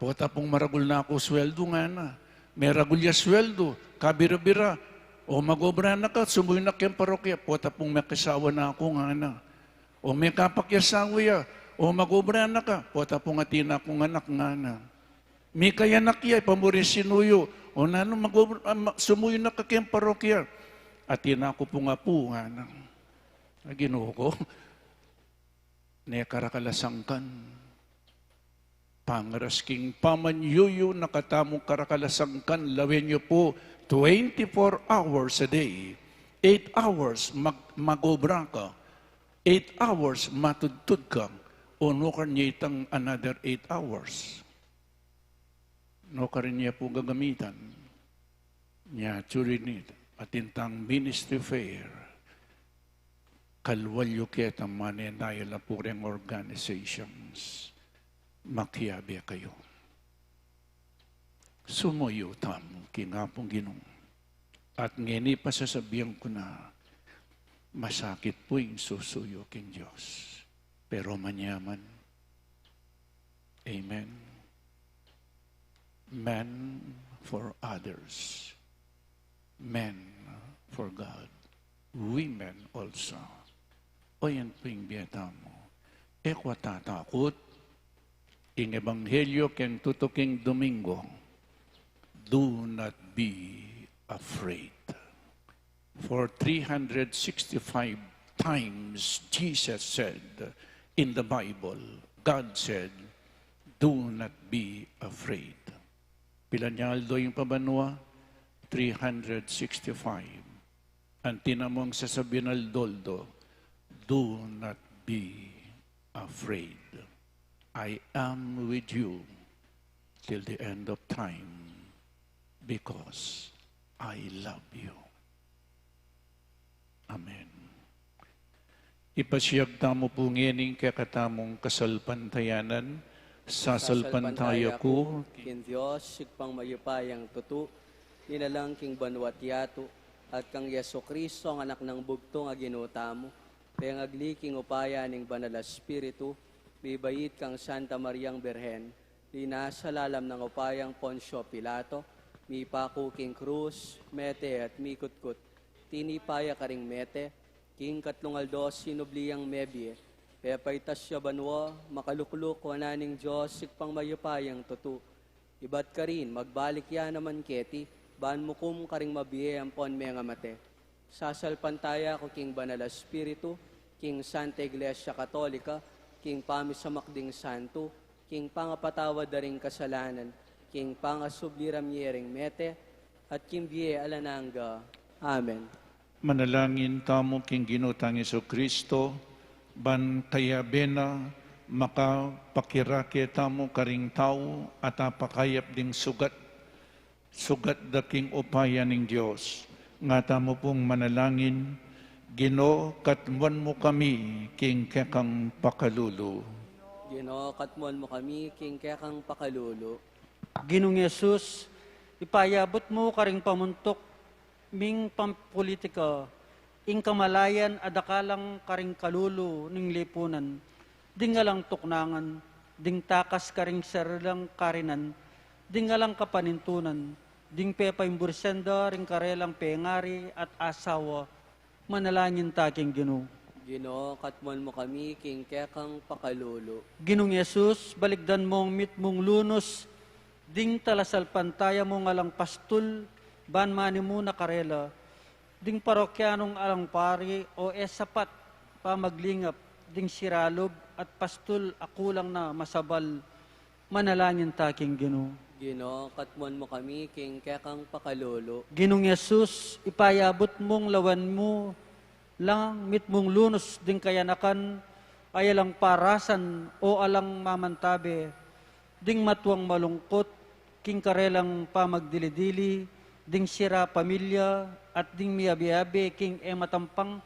"Pota pung maragul na ku sweldu," ngana. Meragul ya sweldu, kabira-bira. "O, mag-obra na ka, sumuyu na keng parokya." "Pota pung mekiasawa na ku," ngana. "O, mekapakiasawa ya." "O, mag-obra na ka." "Pota pung atin na kung anak," ngana. Mikayanak ya, ipamuri sinuyu. "O nanu, mag-obra, ah, ma-, sumuyu na ka keng parokya." "Atin na ku pung apu," ngana. A, Ginu ku. Ne karakal a sangkan. Pangaras king pamanyuyu na katamu karakal a sangkan, lawen yu pu twenty-four hours a day. Eight hours mag-, mag-obra ka. Eight hours matudtud ka. O nukarin ya itang another eight hours? Nukarin ya pu gagamitan? Nya, during it, atin tang ministry fair, kalwal yu keta, manenaya la pu reng organizations. Makiabe kayu. Sumuyu tamu king Apung Ginu. At ngeni pasasabian ku na, masakit pu ing susuyu king Dios. Pero manyaman. Amen. Men for others. Men for God. Women also. O yan pu ing bie tamu. E ku tatakut. Ing ebanghelyo keng tutuking Domingo. Do not be afraid. For three hundred sixty-five times, Jesus said in the Bible, God said, "Do not be afraid." Pila nya aldo ing pabanua? Three hundred sixty-five. Anti na mung sasabian aldo-aldo, "Do not be afraid. I am with you till the end of time because I love you." Amen. Ipasiag tamu pu ngeni ing kekatamung kasalpantayanan. Sasalpantaya ku king Dios, Ibpang mayupayang tutu, linalang king banua't yatu, at kang Jesucristo, ang Anak nang bugtung a Ginu tamu, pengagli king upaya ning Banal a Espiritu, mibait kang Santa Mariang Birhen, linasa lalam nang upayang Poncio Pilato, mipaku king krus, mete at mikutkut. Tinipa ya karing mete, king katlung aldo sinubli yang mebie, pepaitas ya banua, makalukluk wanan ning Dios Ibpang mayupayang tutu. Ibat karin, magbalik ya naman keti, ban mukum karing mabie ampon mengamate. Sasalpantaya ku king Banal a Espiritu, king Santa Iglesia Katolika, king pamisamak ding santu, king pangapatawad da ring kasalanan, king pangasubli ra mie ring mete, at king bie alang angga. Amen. Manalangin tamu king Ginu tang Jesucristo, ban kayabe na makapakirake tamu karing tau at apakayap ding sugat, sugat da king upaya ning Dios. Nga tamu pung manalangin, Ginu, katmuan mu kami king kekang pakalulu. Ginu, katmuan mu kami king kekang pakalulu. Ginung Jesus, ipayabut mu karing pamuntuk ming pampulitika, ing kamalayan a dakal lang karing kalulu ning lipunan, ding alang tuknangan, ding takas karing sarilang karinan, ding alang kapanintunan, ding pepaimbursen da ring karelang pengari at asawa, manalangin ta king Ginu. Ginu, katmuan mu kami king kekang pakalulu. Ginung Jesus, balikdan mung mitmung lunus ding talasalpantaya mung alang pastul, ban manimuna karela, ding parokyanung alang pari o e sapat pamaglingap ding siralub at pastul a kulang na masabal, manalangin ta king Ginu. Ginu, katmuan mu kami king kekang pakalulu. Ginung Jesus, ipayabut mung lawan mu lang mitmung lunus ding kayanakan a alang parasan o alang mamantabe, ding matuang malungkut, king karelang pamagdili-dili, ding sira pamilya, at ding miabe-abe king e matampang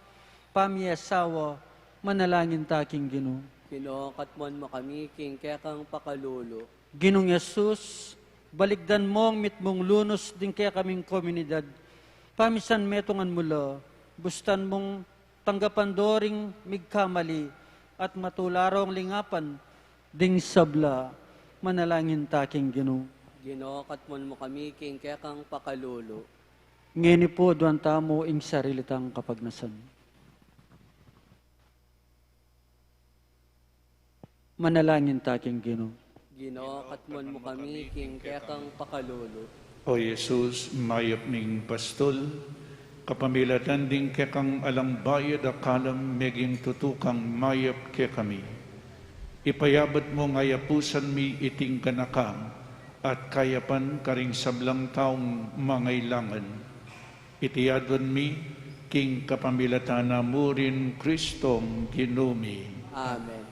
pamiasawa, manalangin ta king Ginu. Ginu, katmuan mu kami king kekang pakalulu. Ginung Jesus, balikdan mung mitmung lunus ding kekaming komunidad, pamisan metungan mu la, bustan mung tanggapan do ring migkamali at matula rong lingapan ding sabla, manalangin ta king Ginu. Ginu, katmuan mu kami king kekang pakalulu. Ngeni pu, aduan tamu ing sarili tang kapagnasan. Manalangin ta king Ginu. Ginu, katmuan mu kami king kekang pakalulu. O Jesus, mayap ming pastul, kapamilatan ding kekang alang bayad a kalam meging tutu kang mayap kekami. Ipayabut mung ayapusan mi iting ganaka at kayapan karing sablang taung mangailangan. Iti aduan mi king kapamilatan na mu ring Kristong Ginu mi. Amen.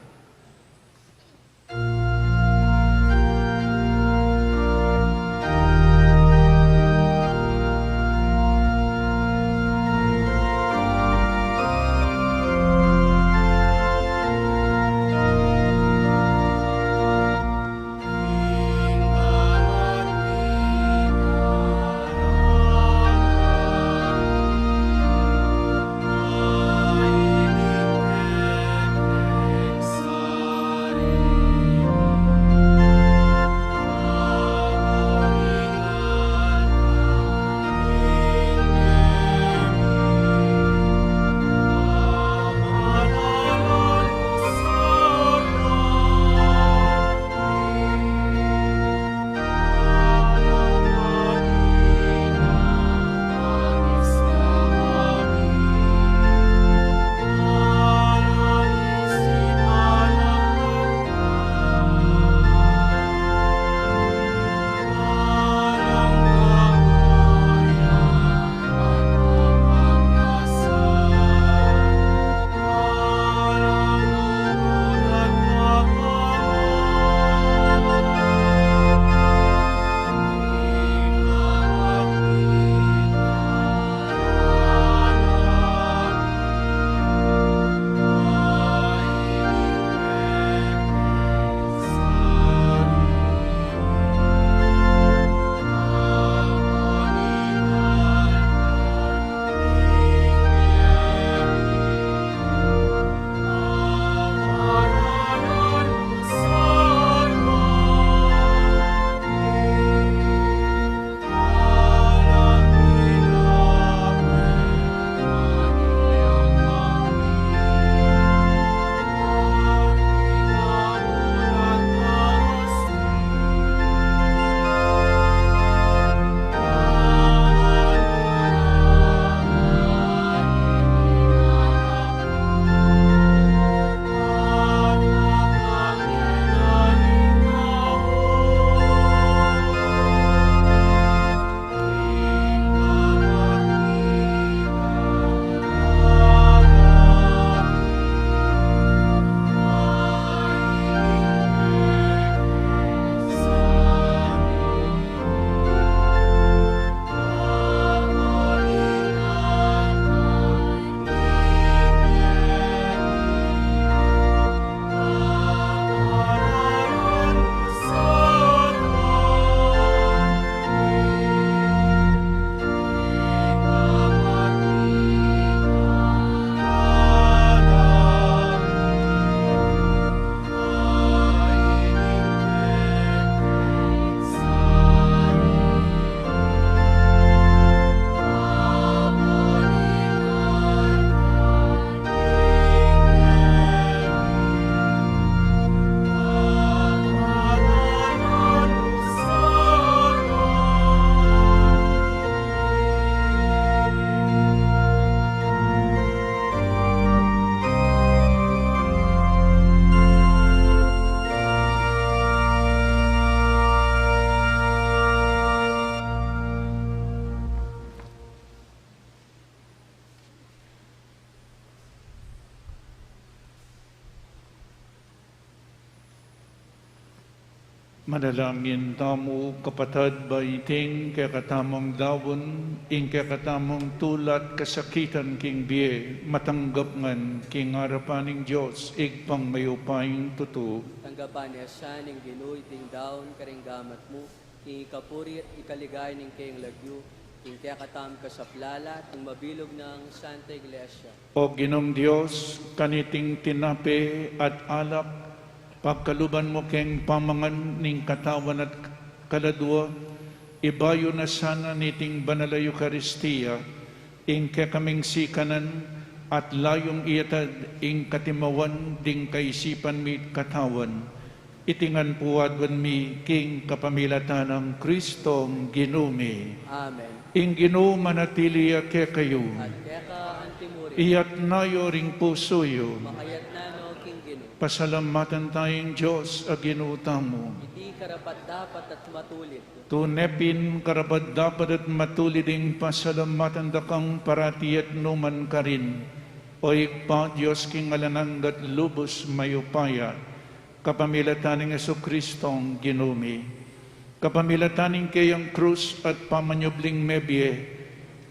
Manalangin tamu, kapatad, ba iting kekatamung daun, ing kekatamung tula at kasakitan king bie, matanggap ngan king arapan ning Dios, Ibpang mayupayang tutu. Tanggapan na sa ning Ginu iting daun karing gamat mu, king ikapuri at ikaligaya ning kayang lagyu, king kekatamung kasaplalan at ning mabilug nang Santa Iglesia. O Ginung Dios, kaniting tinape at alak, pagkaluban mu keng pamangan ning katawan at kaladua, ibayu na sana niting banal a Eukaristia ing kekaming sikanan, at layung iatad ing katimawan ding kaisipan mi at katawan. Iti ngan pu aduan mi king kapamilatan nang Kristong Ginu mi. Amen. Ing Ginu manatili ya kekayu. At keka antimurin. Iyatas yu ring pusu yu. Makayatas no king Ginu. Pasalamatan taya ing Dios a Ginu tamu. Iti karapat-dapat at matulid. Tune pin karapat-dapat at matulid ing pasalamatan da kang parati at nukarin man, O Ibpa, Dios king alang angga at lubus mayupaya, kapamilatan nang Jesucristong Ginu mi. Kapamilatan ning kayang krus at pamanyubling mebie,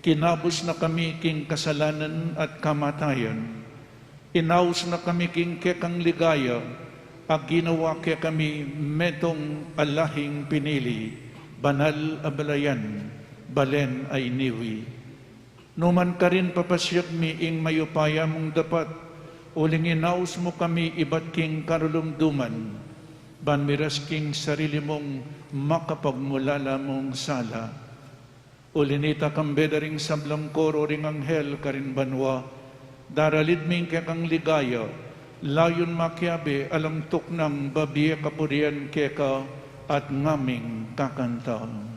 kinabus na kami king kasalanan at kamatayan. Inaus na kami king kekang ligaya, a ginawa kekami metung a lahing pinili, banal a balayan, balen a iniwi. Nukarin papasiag mi ing mayupaya mung dapat, uling inaus mu kami ibat king karulumduman, ban miras king sarili mung makapagmulala mung sala. Uli nita, kambe da ring sablang koro ring anghel karin banua, daralid mi ing kekang ligaya, layun makiabe alang tuknang babie kapurian keka at ngaming kakanta.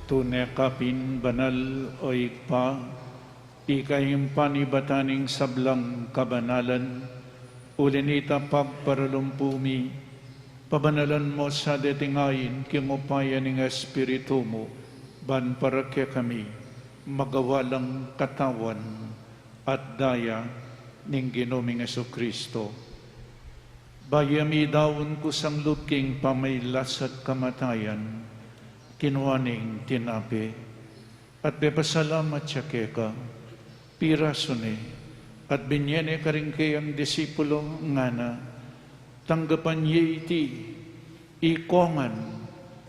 Tune ka pin banal, o Ibpa, ika ing panibatan ning sablang kabanalan, uli nita pagparalumpu mi, pabanalan mu sa deting ain king upaya ning Espiritu mu, ban para kekami magawa lang katawan at daya ning Ginu ming Jesucristo. Bayu ya midaun kusang lub king pamagkasakit at kamatayan, kinua ne ing tinape, at pepasalamat ya keka, pirasu ne, at binie ne karing kayang disipulo, ngana, tanggapan ye iti, ikongan,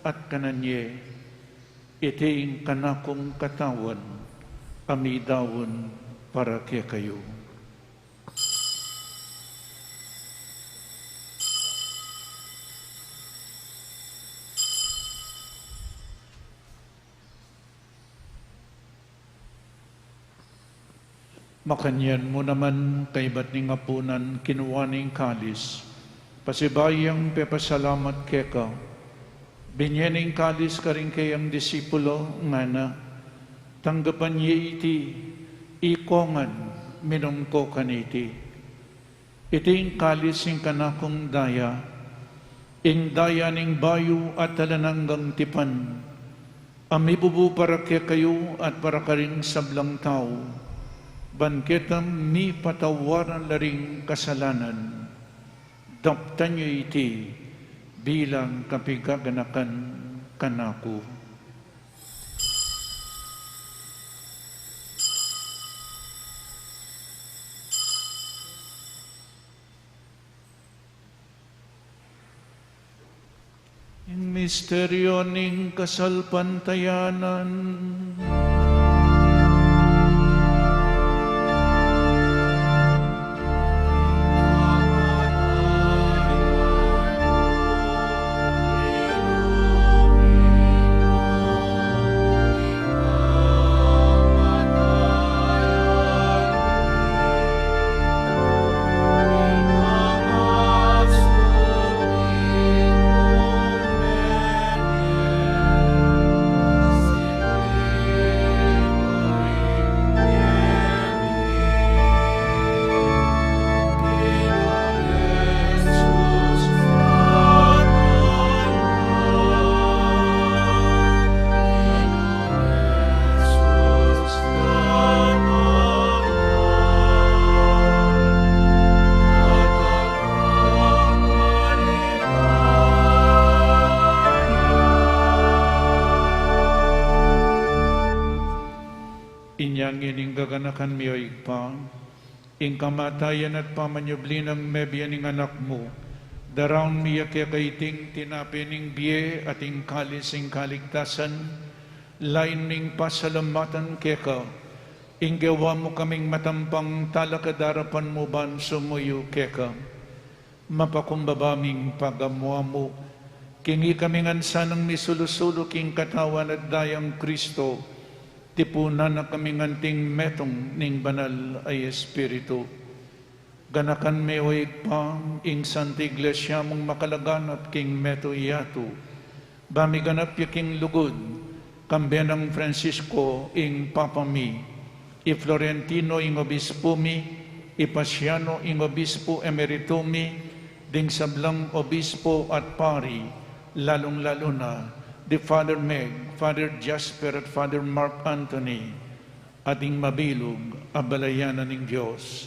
at kanan ye, iti ing kanakung katawan, a midaun para kekayu. Makanyan mu naman, kaybat ning apunan, kinua ne ing kalis, pasibayu yang pepasalamat keka, binie ne ing kalis karing kayang disipulo, ngana, tanggapan ye iti, ikongan, minum ko kaniti. Iti ing kalis ning kanakung daya, ing daya ning bayu at alang anggang tipan, a mibubu para kekayu at para karing sablang tau, ban keta mipatawaran la ring kasalanan. Daptan ye iti bilang kapaganakan kanaku. Misteryo ning kasalpantayanan. Inya ngeni, gaganakan mi, o Ibpa, ing kamatayan at pamanyubli nang mebie ning Anak mu, daraun mi ya keka iting tinape ning bie at ing kalis ning kaligtasan, lain ming pasalamatan keka, ing gewa mu kaming matampang talakad king arapan mu ban sumuyu keka. Mapakumbaba ming pagamuan mu, king ikami ngan sanang misulu-sulu king katawan at dayang Kristo, tipunan na kami ngan king metung ning Banal a Espiritu. Ganakan me, o Ibpa, ing Santa Iglesia mung makalaganap king metung yatu, ba miganap ya king lugud, kambe nang Francisco ing Papa mi, i Florentino ing Obispo mi, i Paciano ing Obispo Emerito mi, ding sablang obispo at pari, lalung-lalu na di Father Meg, Father Jasper, at Father Mark Anthony, at ding mabilug a balayan na ning Dios.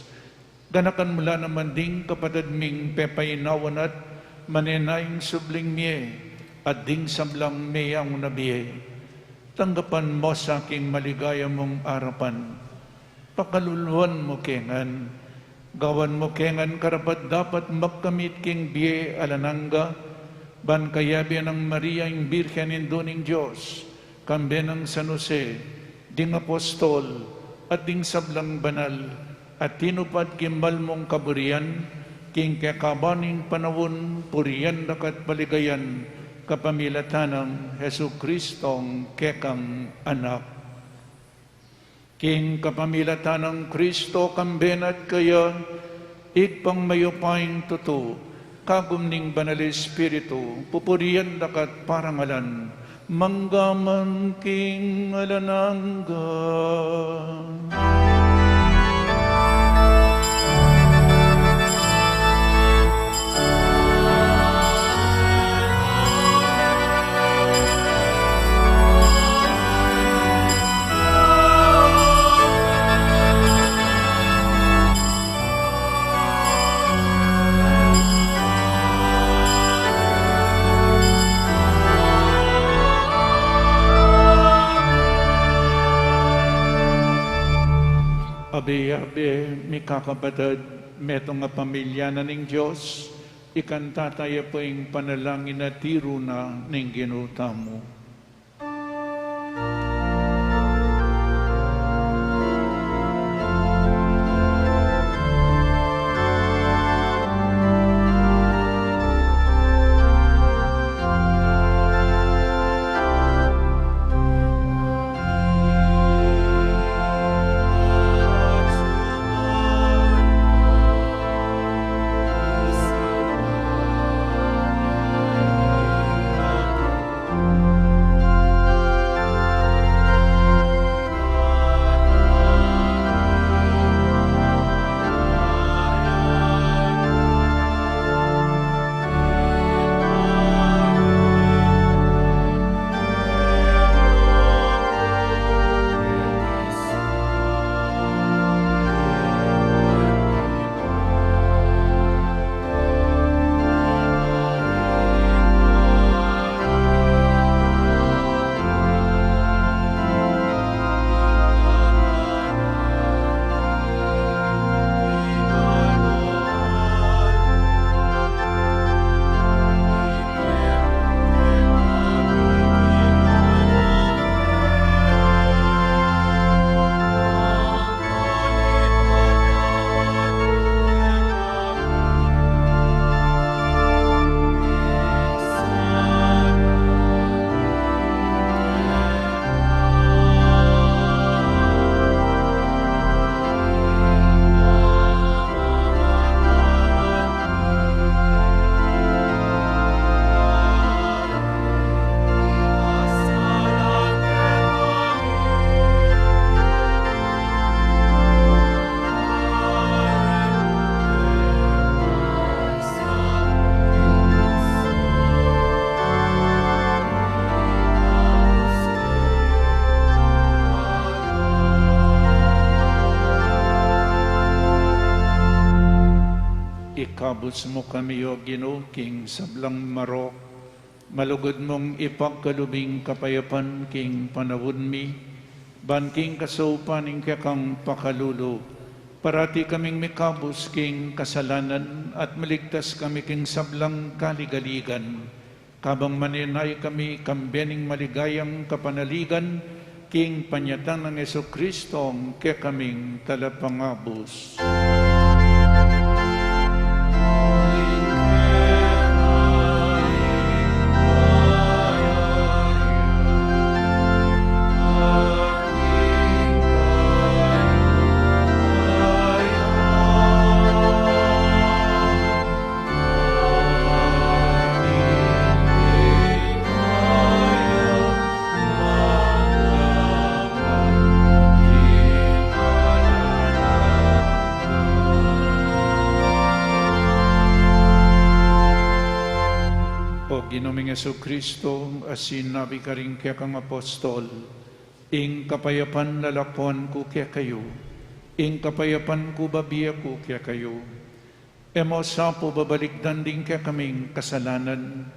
Ganakan mu la naman ding kapatad ming pepainawan at manenayang subling mie, at ding sablang meyangu na bie. Tanggapan mu sa king maligaya mung arapan. Pakaluluan mu ke ngan. Gawan mu ke ngan karapat-dapat magkamit king bie alang angga, ban kayabe nang Maria ing Birhen Indu ning Dios, kambe nang San Jose, ding apostol, at ding sablang banal a tinupad king mal mung kaburian, king kekaban ning panaun, purian da ka at paligayan, kapamilatan nang Jesucristong kekang Anak. King kapamilatan nang Kristo, kambe na at kaya, Ibpang mayupayang tutu, kagum ning Banal Espiritu, pupurian da ka at parangalan, mangga man king alang angga. Abe-abe, mikakapatad, metung a pamilya na ning Dios, ikanta taya pu ing panalangin a tiru na ning Ginu tamu. Ikabus mu kami, O Ginu, king sablang marok, malugud mung ipagkalub ing kapayapan king panaun mi, ban king kasaupan ning kekang pakalulu, parati kaming mikabus king kasalanan at maligtas kami king sablang kaligaligan. Kabang manenaya kami kambe ning maligayang kapanaligan, king panyatang nang Jesucristo, kekaming talapangabus. O Ginu ming Jesucristo, a sinabi karing kekang apostol, ing kapayapan lalakuan ku kekayu, ing kapayapan ku babie ku kekayu. E mu sa pu babalikdan ding kekaming kasalanan,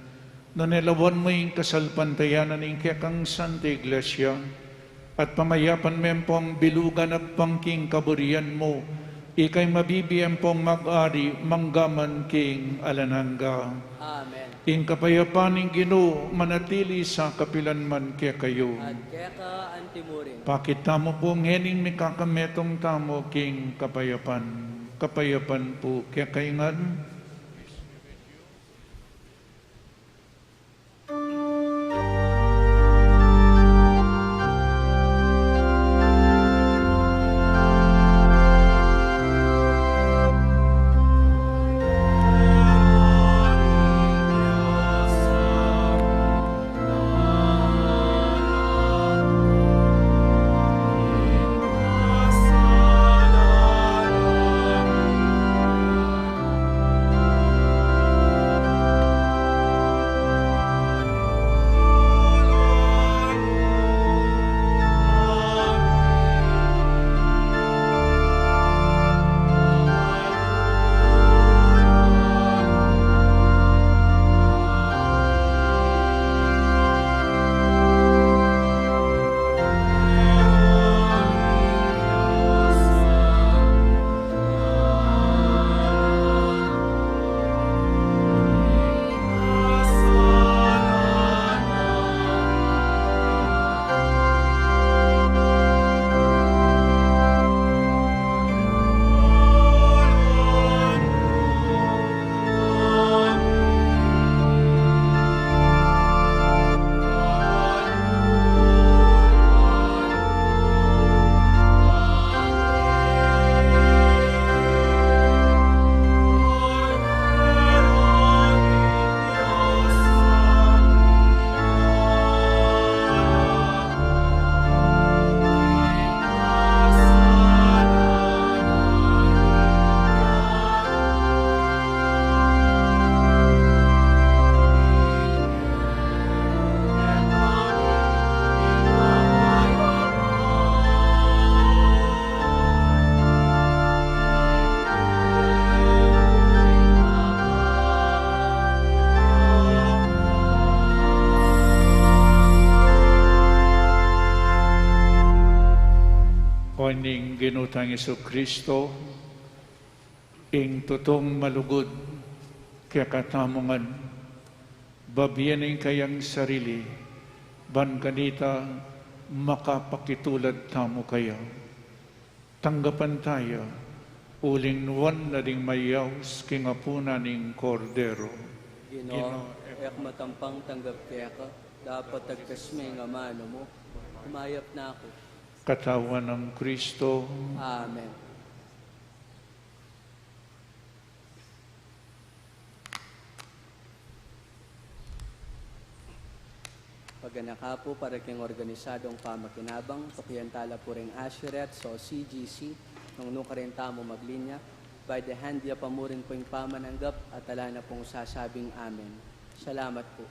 nune lawan mu ing kasalpantayanan ning kekang Santa Iglesia, at pamayapan me pung bilugan agpang king kaburian mu, ika'y mabibie pung mag-ari manggaman king alang angga. Amen. Ing kapayapan ning Ginu manatili sa kapilan man kekayu. At keka antimurin. Pakit tamu pu ngening mikakametung tamu king kapayapan. Kapayapan pu kekayu ngan. O ning Ginu tang Jesucristo, ing tutung malugud kekatamu ngan, babie ne ing kayang sarili, ban kanita makapakitulad tamu kaya. Tanggapan taya, uling nuan na ding mayaus king apunan ning Kordero. Ginu, Ginu, e ku matampang tanggap keka, dapot tagkas me ing amanu mu, kumayap na ku. Katawan nang Kristo. Amen. Paganaka pu para king organisadong pamakinabang, tukian tala pu ring usherettes o C G C, nung nukarin tamu maglinya, by the hand, ya pa mu rin pu ing pamananggap at ala na pung sasabing amen. Salamat pu.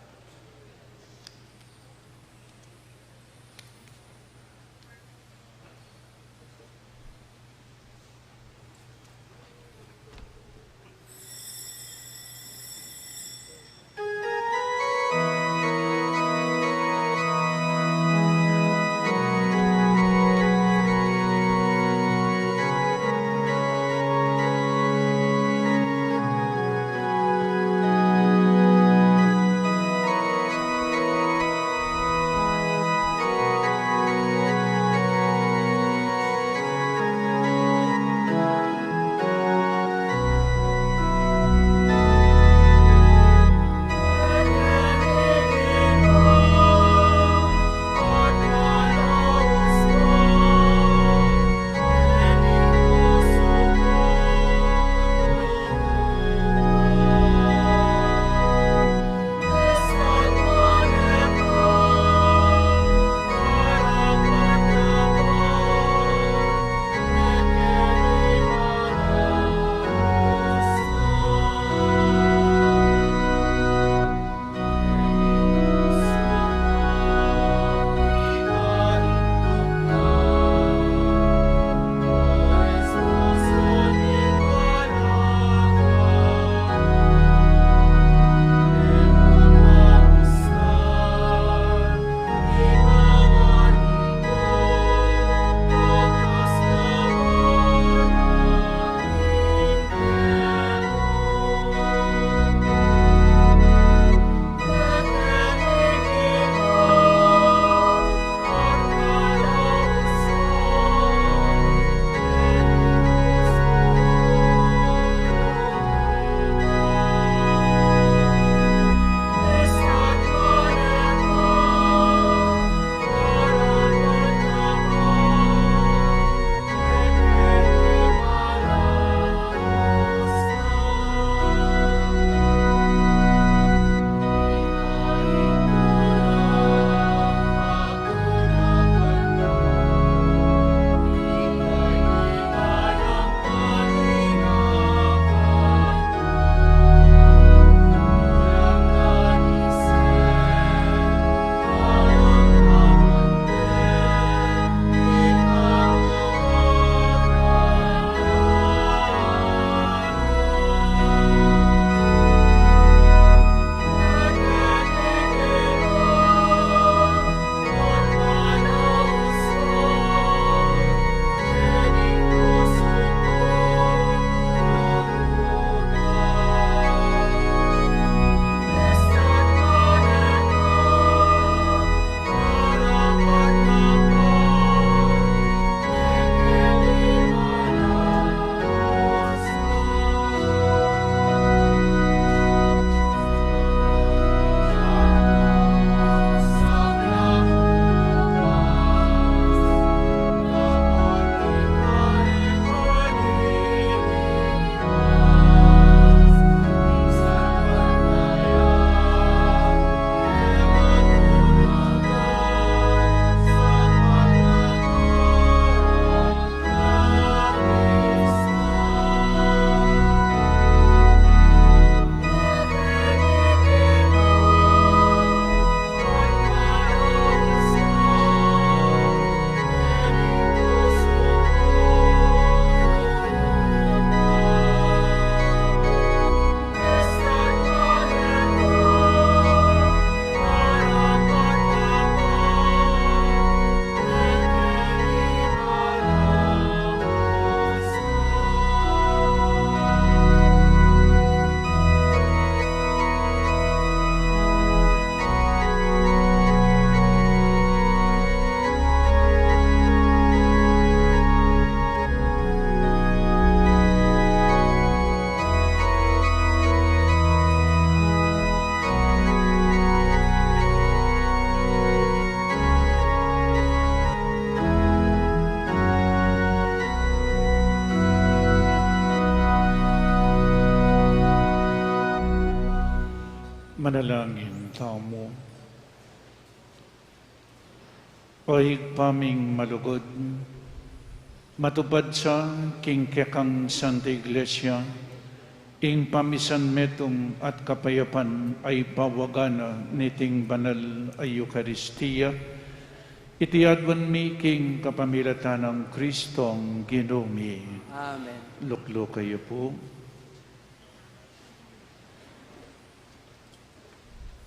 Manalangin tamu. O Ibpa ming malugud, matupad sa king kekang Santa Iglesia ing pamisan metung at kapayapan a ipawagan na niting banal a Eukaristia. Iti aduan mi king kapamilatan nang Kristong Ginu mi. Amen. Lukluk kayu pu.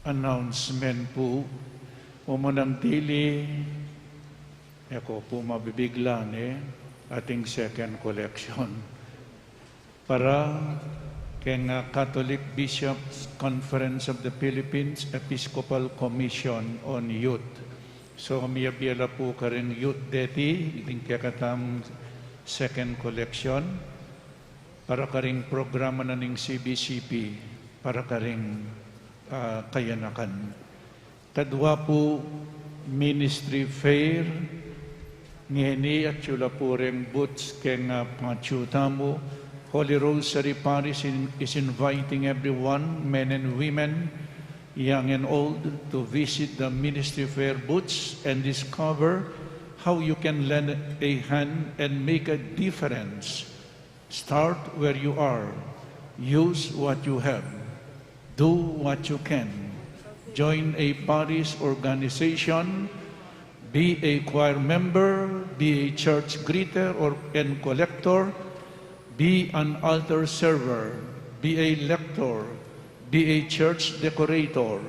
Announcement pu, umunang dili, e ko pu mabibigla ne, ating second collection. Para keng, ah, Catholic Bishops' Conference of the Philippines Episcopal Commission on Youth. So, miyabie la pu karing youth deti, ding kekatamung second collection, para karing programa na ning C B C P, para karing, ah, kayanakan. Kadwa pu, ministry fair, ngeni atyu la pu reng booths keng, ah, patyu tamu. Holy Rosary Parish in-, is inviting everyone, men and women, young and old, to visit the ministry fair booths and discover how you can lend a hand and make a difference. Start where you are. Use what you have. Do what you can. Join a parish organization. Be a choir member. Be a church greeter or, and collector. Be an altar server. Be a lector. Be a church decorator.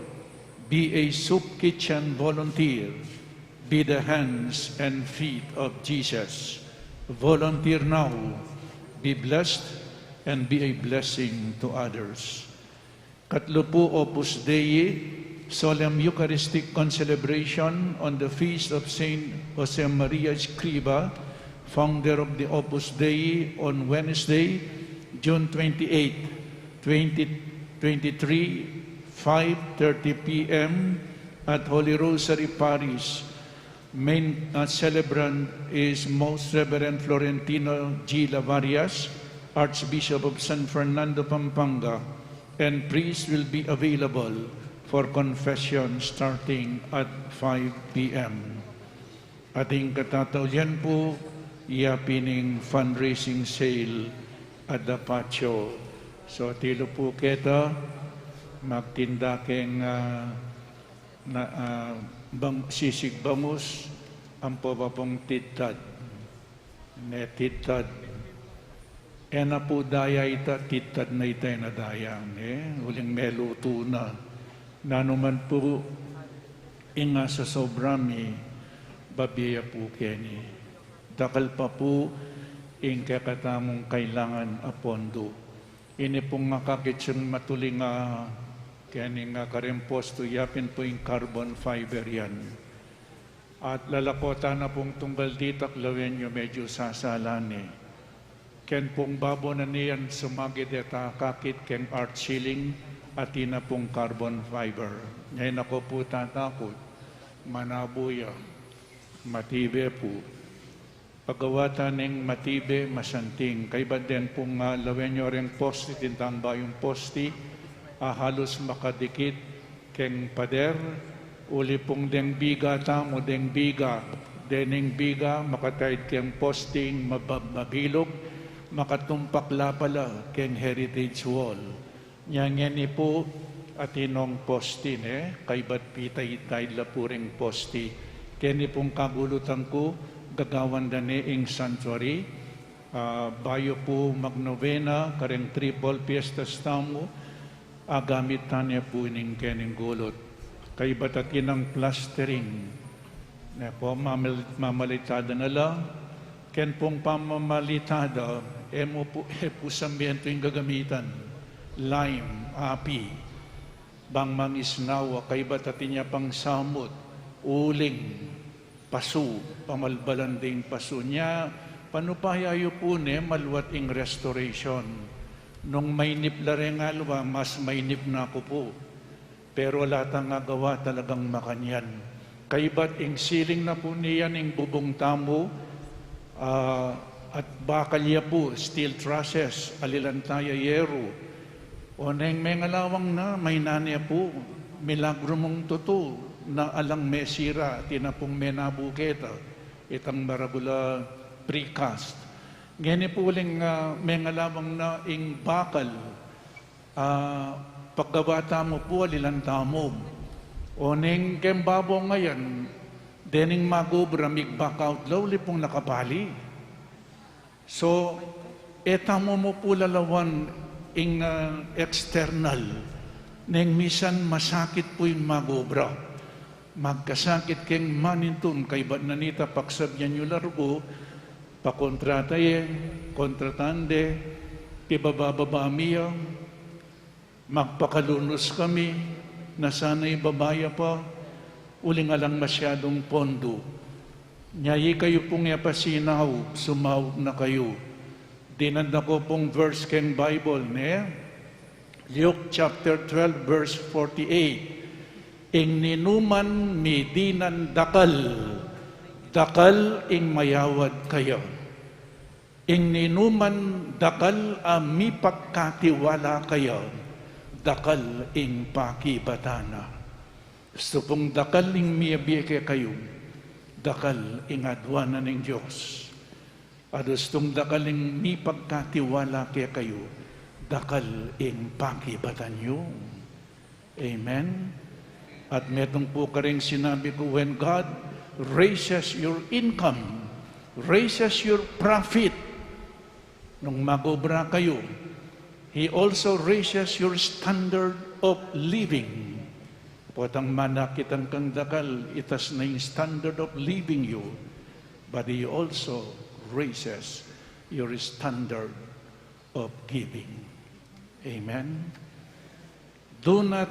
Be a soup kitchen volunteer. Be the hands and feet of Jesus. Volunteer now. Be blessed and be a blessing to others. Katlu pu, Opus Dei, Solemn Eucharistic Concelebration on the Feast of Saint Josemaria Escriva, founder of the Opus Dei, on Wednesday, June twenty-eighth, twenty twenty-three, five thirty p m at Holy Rosary Parish. Main, uh, celebrant is Most Reverend Florentino G. Lavarias, Archbishop of San Fernando, Pampanga, and priest will be available for confession starting at five p m. Ating katataulian pu, ya pin ing fundraising sale at the patio. So, atilu pu keta, magtinda keng, ah, na, ah, bang-, sisig bangus, ampo ba pung tidtad. Ne tidtad. E na pu daya ita, tidtad na ita, e na daya, ne? Uling melutu na. Nanu man pu ing asosobra mi, babie ya pu keni. Dakal pa pu ing kekatamung kailangan a pondo. Ini pung akakit sung matuling a, keni nga kareng postu, ya pin pu ing carbon fiber yan. At lalako ta na pung tunggal ditak, lawen yu medyu sasala ne. Ken pung babo na niyan sumagi deta akakit keng art ceiling, atin na pung carbon fiber. Nya e na ko pu tatakut, manabu ya, matibe pu. Pagawatan ing matibe, masanting. Kaybat den pung, ah, lawen yu reng posti, tintang bayung posti, a halus makadikit keng pader, uli pung deng biga tamu, deng biga, dening biga, makataid keng posting mabab-, mabilug, makatumpak la pala keng heritage wall. Nya ngeni pu, atin nong posti ne, kaybat pitaid-taid la pu ring posti. Keni pung kagulutan ku, gagawan da ne ing sanctuary, ah, bayu pu magnovena, kareng triple fiestas tamu, agamit ta ne pu ining kening gulut. Kaybat atin nang plastering, ne po, mamal-, mamalitada na la, ken pung pamamalitada, e mu pu, e pu samientu ing gagamitan, lime, api, bang mangisnawa, kaybat atin ya pang samut, uling, pasu, pamalbalan ding pasu. Nya, panupaya yu pu ne, maluat ing restoration. Nung mainip la reng alwa, mas mainip na ku pu. Pero ala tang agawa, talagang makanyan. Kaybat ing ceiling na pu niyan ing bubung tamu, ah, at bakal ya pu, steel trusses, alilan ta ya yeru. Oneng mengalawang na, maina ne pu, milagru mung tutu, na alang mesira, atin na pung menabu keta, itang maragul a precast. Ngeni pu uling, ah, mengalawang na ing bakal, ah, paggawa tamu pu, alilan tamu. Oneng keng babo ngayan, dening mag-obra, mig-back out la, uli pung nakabali. So, e tamu mu pu lalawan ing, ah, external. Neng misan masakit pu ing mag-obra. Magkasakit keng manintun, kaybat na nita paksabyan yu la rugu, pakontrata ye, kontratan de, pibabababa mi ya, magpakalunus kami, na sana ibaba ya pa, uling alang masyadung pondu. Nya ikayu pung e pa sinaup, sumaup na kayu. Dinan da ku pung verse keng Bible, ne? Luke chapter twelve, verse forty-eight. Ing ninuman midinan dakal, dakal ing mayawad kaya. Ing ninuman dakal a mipagkatiwala kaya, dakal ing pakibatan na. Ustu pung dakal ing mibie kekayu, dakal ing aduan na ning Dios. At ustung dakal ing mipagkatiwala kekayu, dakal ing pakibatan yu. Amen? At metung pu karing sinabi ku, when God raises your income, raises your profit, nung mag-obra kayu, He also raises your standard of living. Potang manakitan kang dakal, itas na ing standard of living yu, but He also raises your standard of giving. Amen? Do not,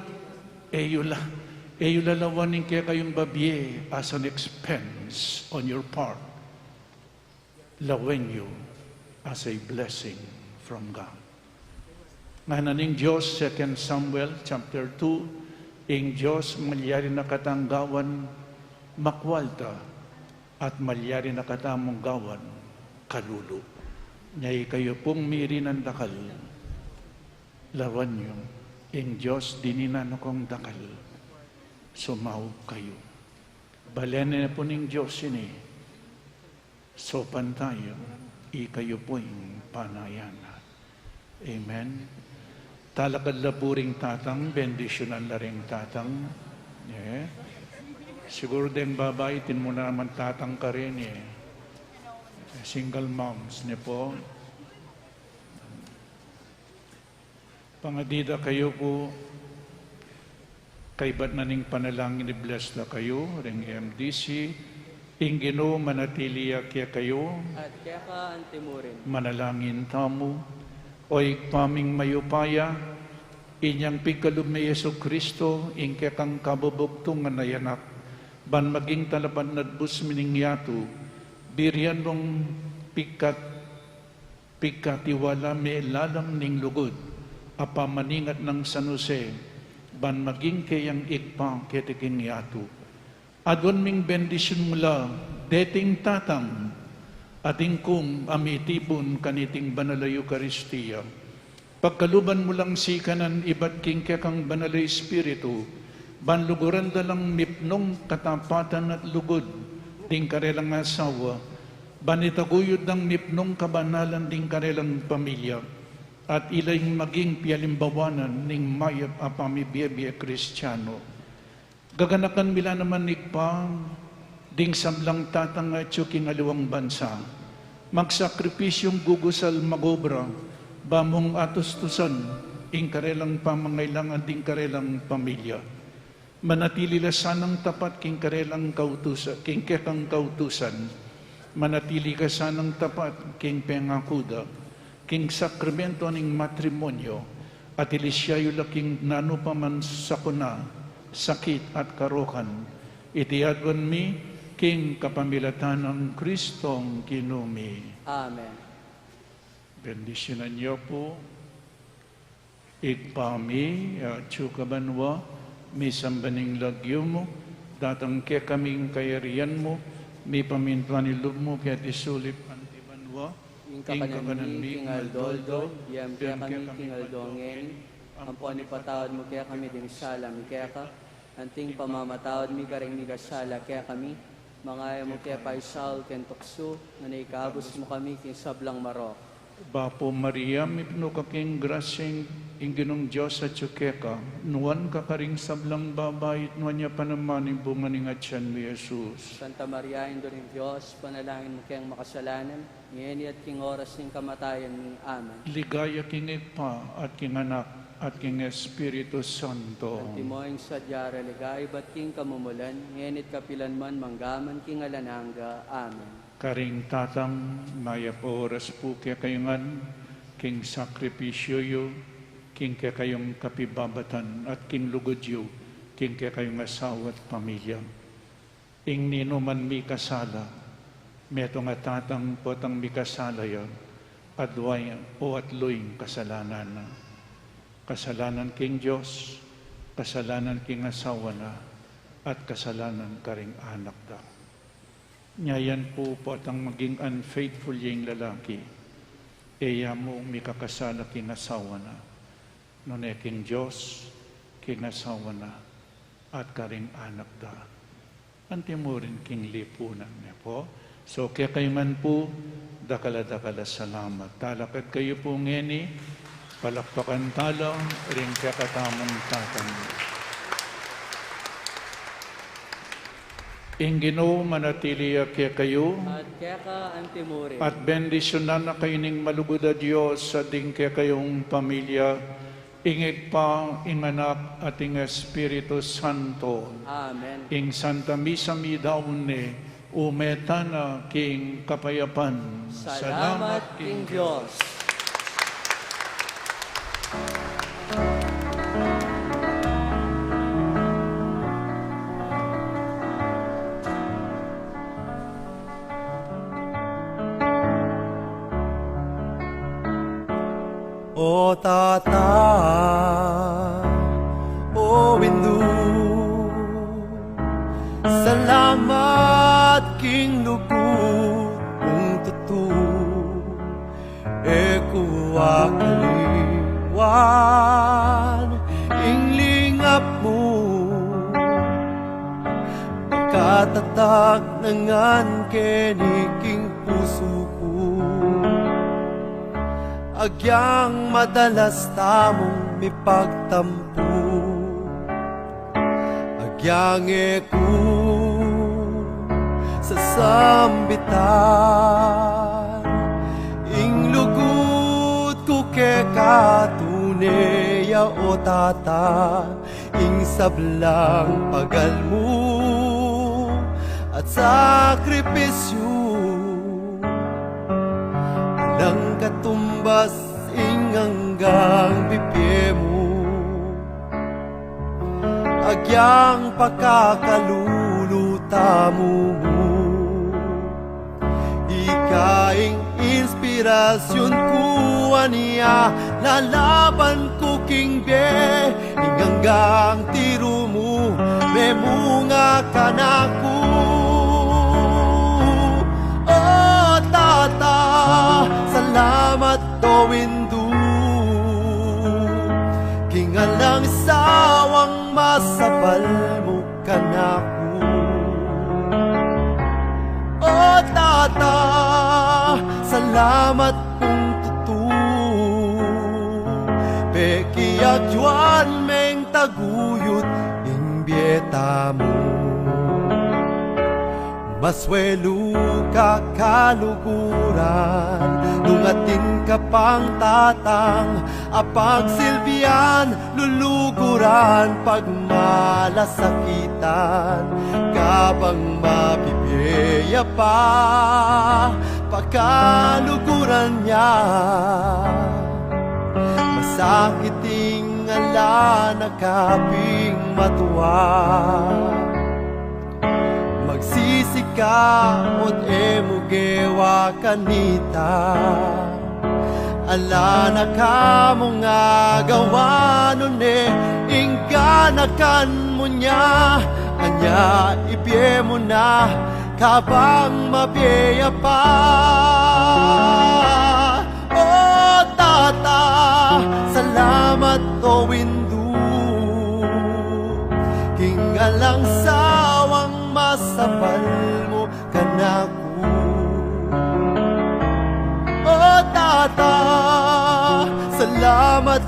e yu la, e yu lalawan ing kekayung babie as an expense on your part. Lawen yu as a blessing from God. Ngana ning Dios, Second Samuel chapter two, ing Dios malyari na katang gawan makwalta, at malyari na katamung gawan kalulu. Nya ikayu pung mirinan dakal, lawan yu, ing Dios dininan na kung dakal, sumaup kayu. Balen ne pu ning Dios ini, saupan tayu, ikayu pu ing panayan na. Amen. Talakad la pu ring tatang, bendisyunan la ring tatang. Eh? Siguru deng babai, atin mu naman tatang karin, eh. Single moms, ne pu? Pangadi da kayu pu, kaybat na ning panalangin, i-bless da kayu ring M D C. Ing Ginu manatili ya kekayu. At keka antimurin. Manalangin tamu. O Ibpa ming mayupaya, inyang pigkalub mi Jesucristo, ing kekang kabubugtungan a Anak, ban maging talapantubud mi ning yatu, burian mung pigkat pigkatiwala mi lalam ning lugud a pamaningat nang San Jose, ban maging keyang Ibpa keti king yatu. Aduan ming bendisyun mu la deting tatang, atin kung a mitipun kaniting banal a Eukaristia. Pagkaluban mu lang sikanan ibat king kekang Banal a Espiritu, ban luguran da lang mipnung katapatan at lugud ding karelang asawa, ban itaguyud dang mipnung kabanalan ding karelang pamilya, at ila ing maging pialimbawanan ning mayap a pamibie-bie Kristiano. Gaganakan mi la naman, Ibpa, ding sablang tatang atyu king aliwang bansa, magsakripisyung gugusal, mag-obra, ban mung atustusan ing karelang pamangailangan ding karelang pamilya. Manatili la sanang tapat king karelang kautusan, king kekang kautusan. Manatili ka sanang tapat king pengaku da, king sakramento ning matrimonyo, at ilisya yu la king nanu pa man sakuna, sakit at karokan. Iti aduan mi king kapamilatan nang Kristong Ginu mi. Amen. Bendisyunan yu pu. Ibpa mi, atyu ka banua, misamban ing lagyu mu, datang kekami ing kayarian mu, mipamintuan ing lub mu keti sulip anti banua. Ing kakanan mi king aldo-aldo, ibie mu kekami king aldo ngeni, Ampon ipatawad mu kekami ding sala mi keka, anting pamamatawad mi karing mikasala kekami. Manga e mu ke paisaul king tuksu, nune ikabus mu kami king sablang marok. Bapu Maria, mipnu ka king grasya, ing Ginung Dios atyu keka, nuan ka karing sablang babai, at nuan ya pa naman ing bunga ning atyan mu, Jesus. Santa Maria, Indu ning Dios, ipanalangin mu keng makasalanan, ngeni at king oras ning kamatayan mi. Amen. Ligaya king Ibpa, at king Anak, at king Espiritu Santo. Antimo ing sadya ra ligaya ibat king kamumulan, ngeni at kapilan man, mangga man king alang angga. Amen. Karing Tatang mayap a oras pu kekayu ngan, king sakripisyu yu, king kekayung kapibabatan, at king lugud yu, king kekayung asawa at pamilya. Ing ninuman mikasala, metung a tatang potang mikasala ya, adwa ya o atlu ing kasalanan na. Kasalanan king Dios, kasalanan king asawa na, at kasalanan karing anak da. Nya yan pu, potang maging unfaithful ya ing lalaki, e ya mu mikakasala king asawa na, nune king Dios, king asawa na, at karing anak da. Antimo rin king lipunan, ne pu. So, kekayu ngan pu, dakal a dakal a salamat. Talakad kayu pu ngeni, palakpakan tala ring kekatamung Tatang. Ing Ginu manatili ya kekayu. At keka antimurin. At bendisyunan na kayu ning malugud a Dios, at ding kekayung pamilya, ing Ibpa, ing Anak, at ing Espiritu Santo. Amen. Ing Santa Misa midaun ne, ume tana king kapayapan. Salamat king Dios. O Tata, o Indu, salamat king lugud mung tutu. E ku akaliwan ing lingap mu, makatatag na ngan keni king pusu ku. Agyang madalas tamung mipagtampu, agyang e ku sasambitan ing lugud ku keka, tune ya, o Tata, ing sablang pagal mu at sakripisyu. Alang katumbas ing anggang bibie mu, agyang pakakalulu tamu mu. Ika ing inspirasyun ku, anya lalaban ku king bie, ing anggang tiru mu memunga kanaku. O Tata, salamat, o Indu, king alang sawang masapal mu kanaku. O Tata, salamat kung tutu, pekiagyuan meng taguyud ing bie tamu. Masuelu ka kaluguran, nung atin ka pang tatang a pagsilbian, luluguran, pagmalasakitan, kabang mabibie ya pa, pakaluguran ya. Masakit ing ala na kaping matua. Magsisi ka, ot e mu gewa kanita. Ala na ka mung agawa, nune ing ganakan mu nya, anya ibie mu na, kabang mabie ya pa. O Tata, salamat o Indu, king alang sawang masapal mu kanaku. O Tata, salamat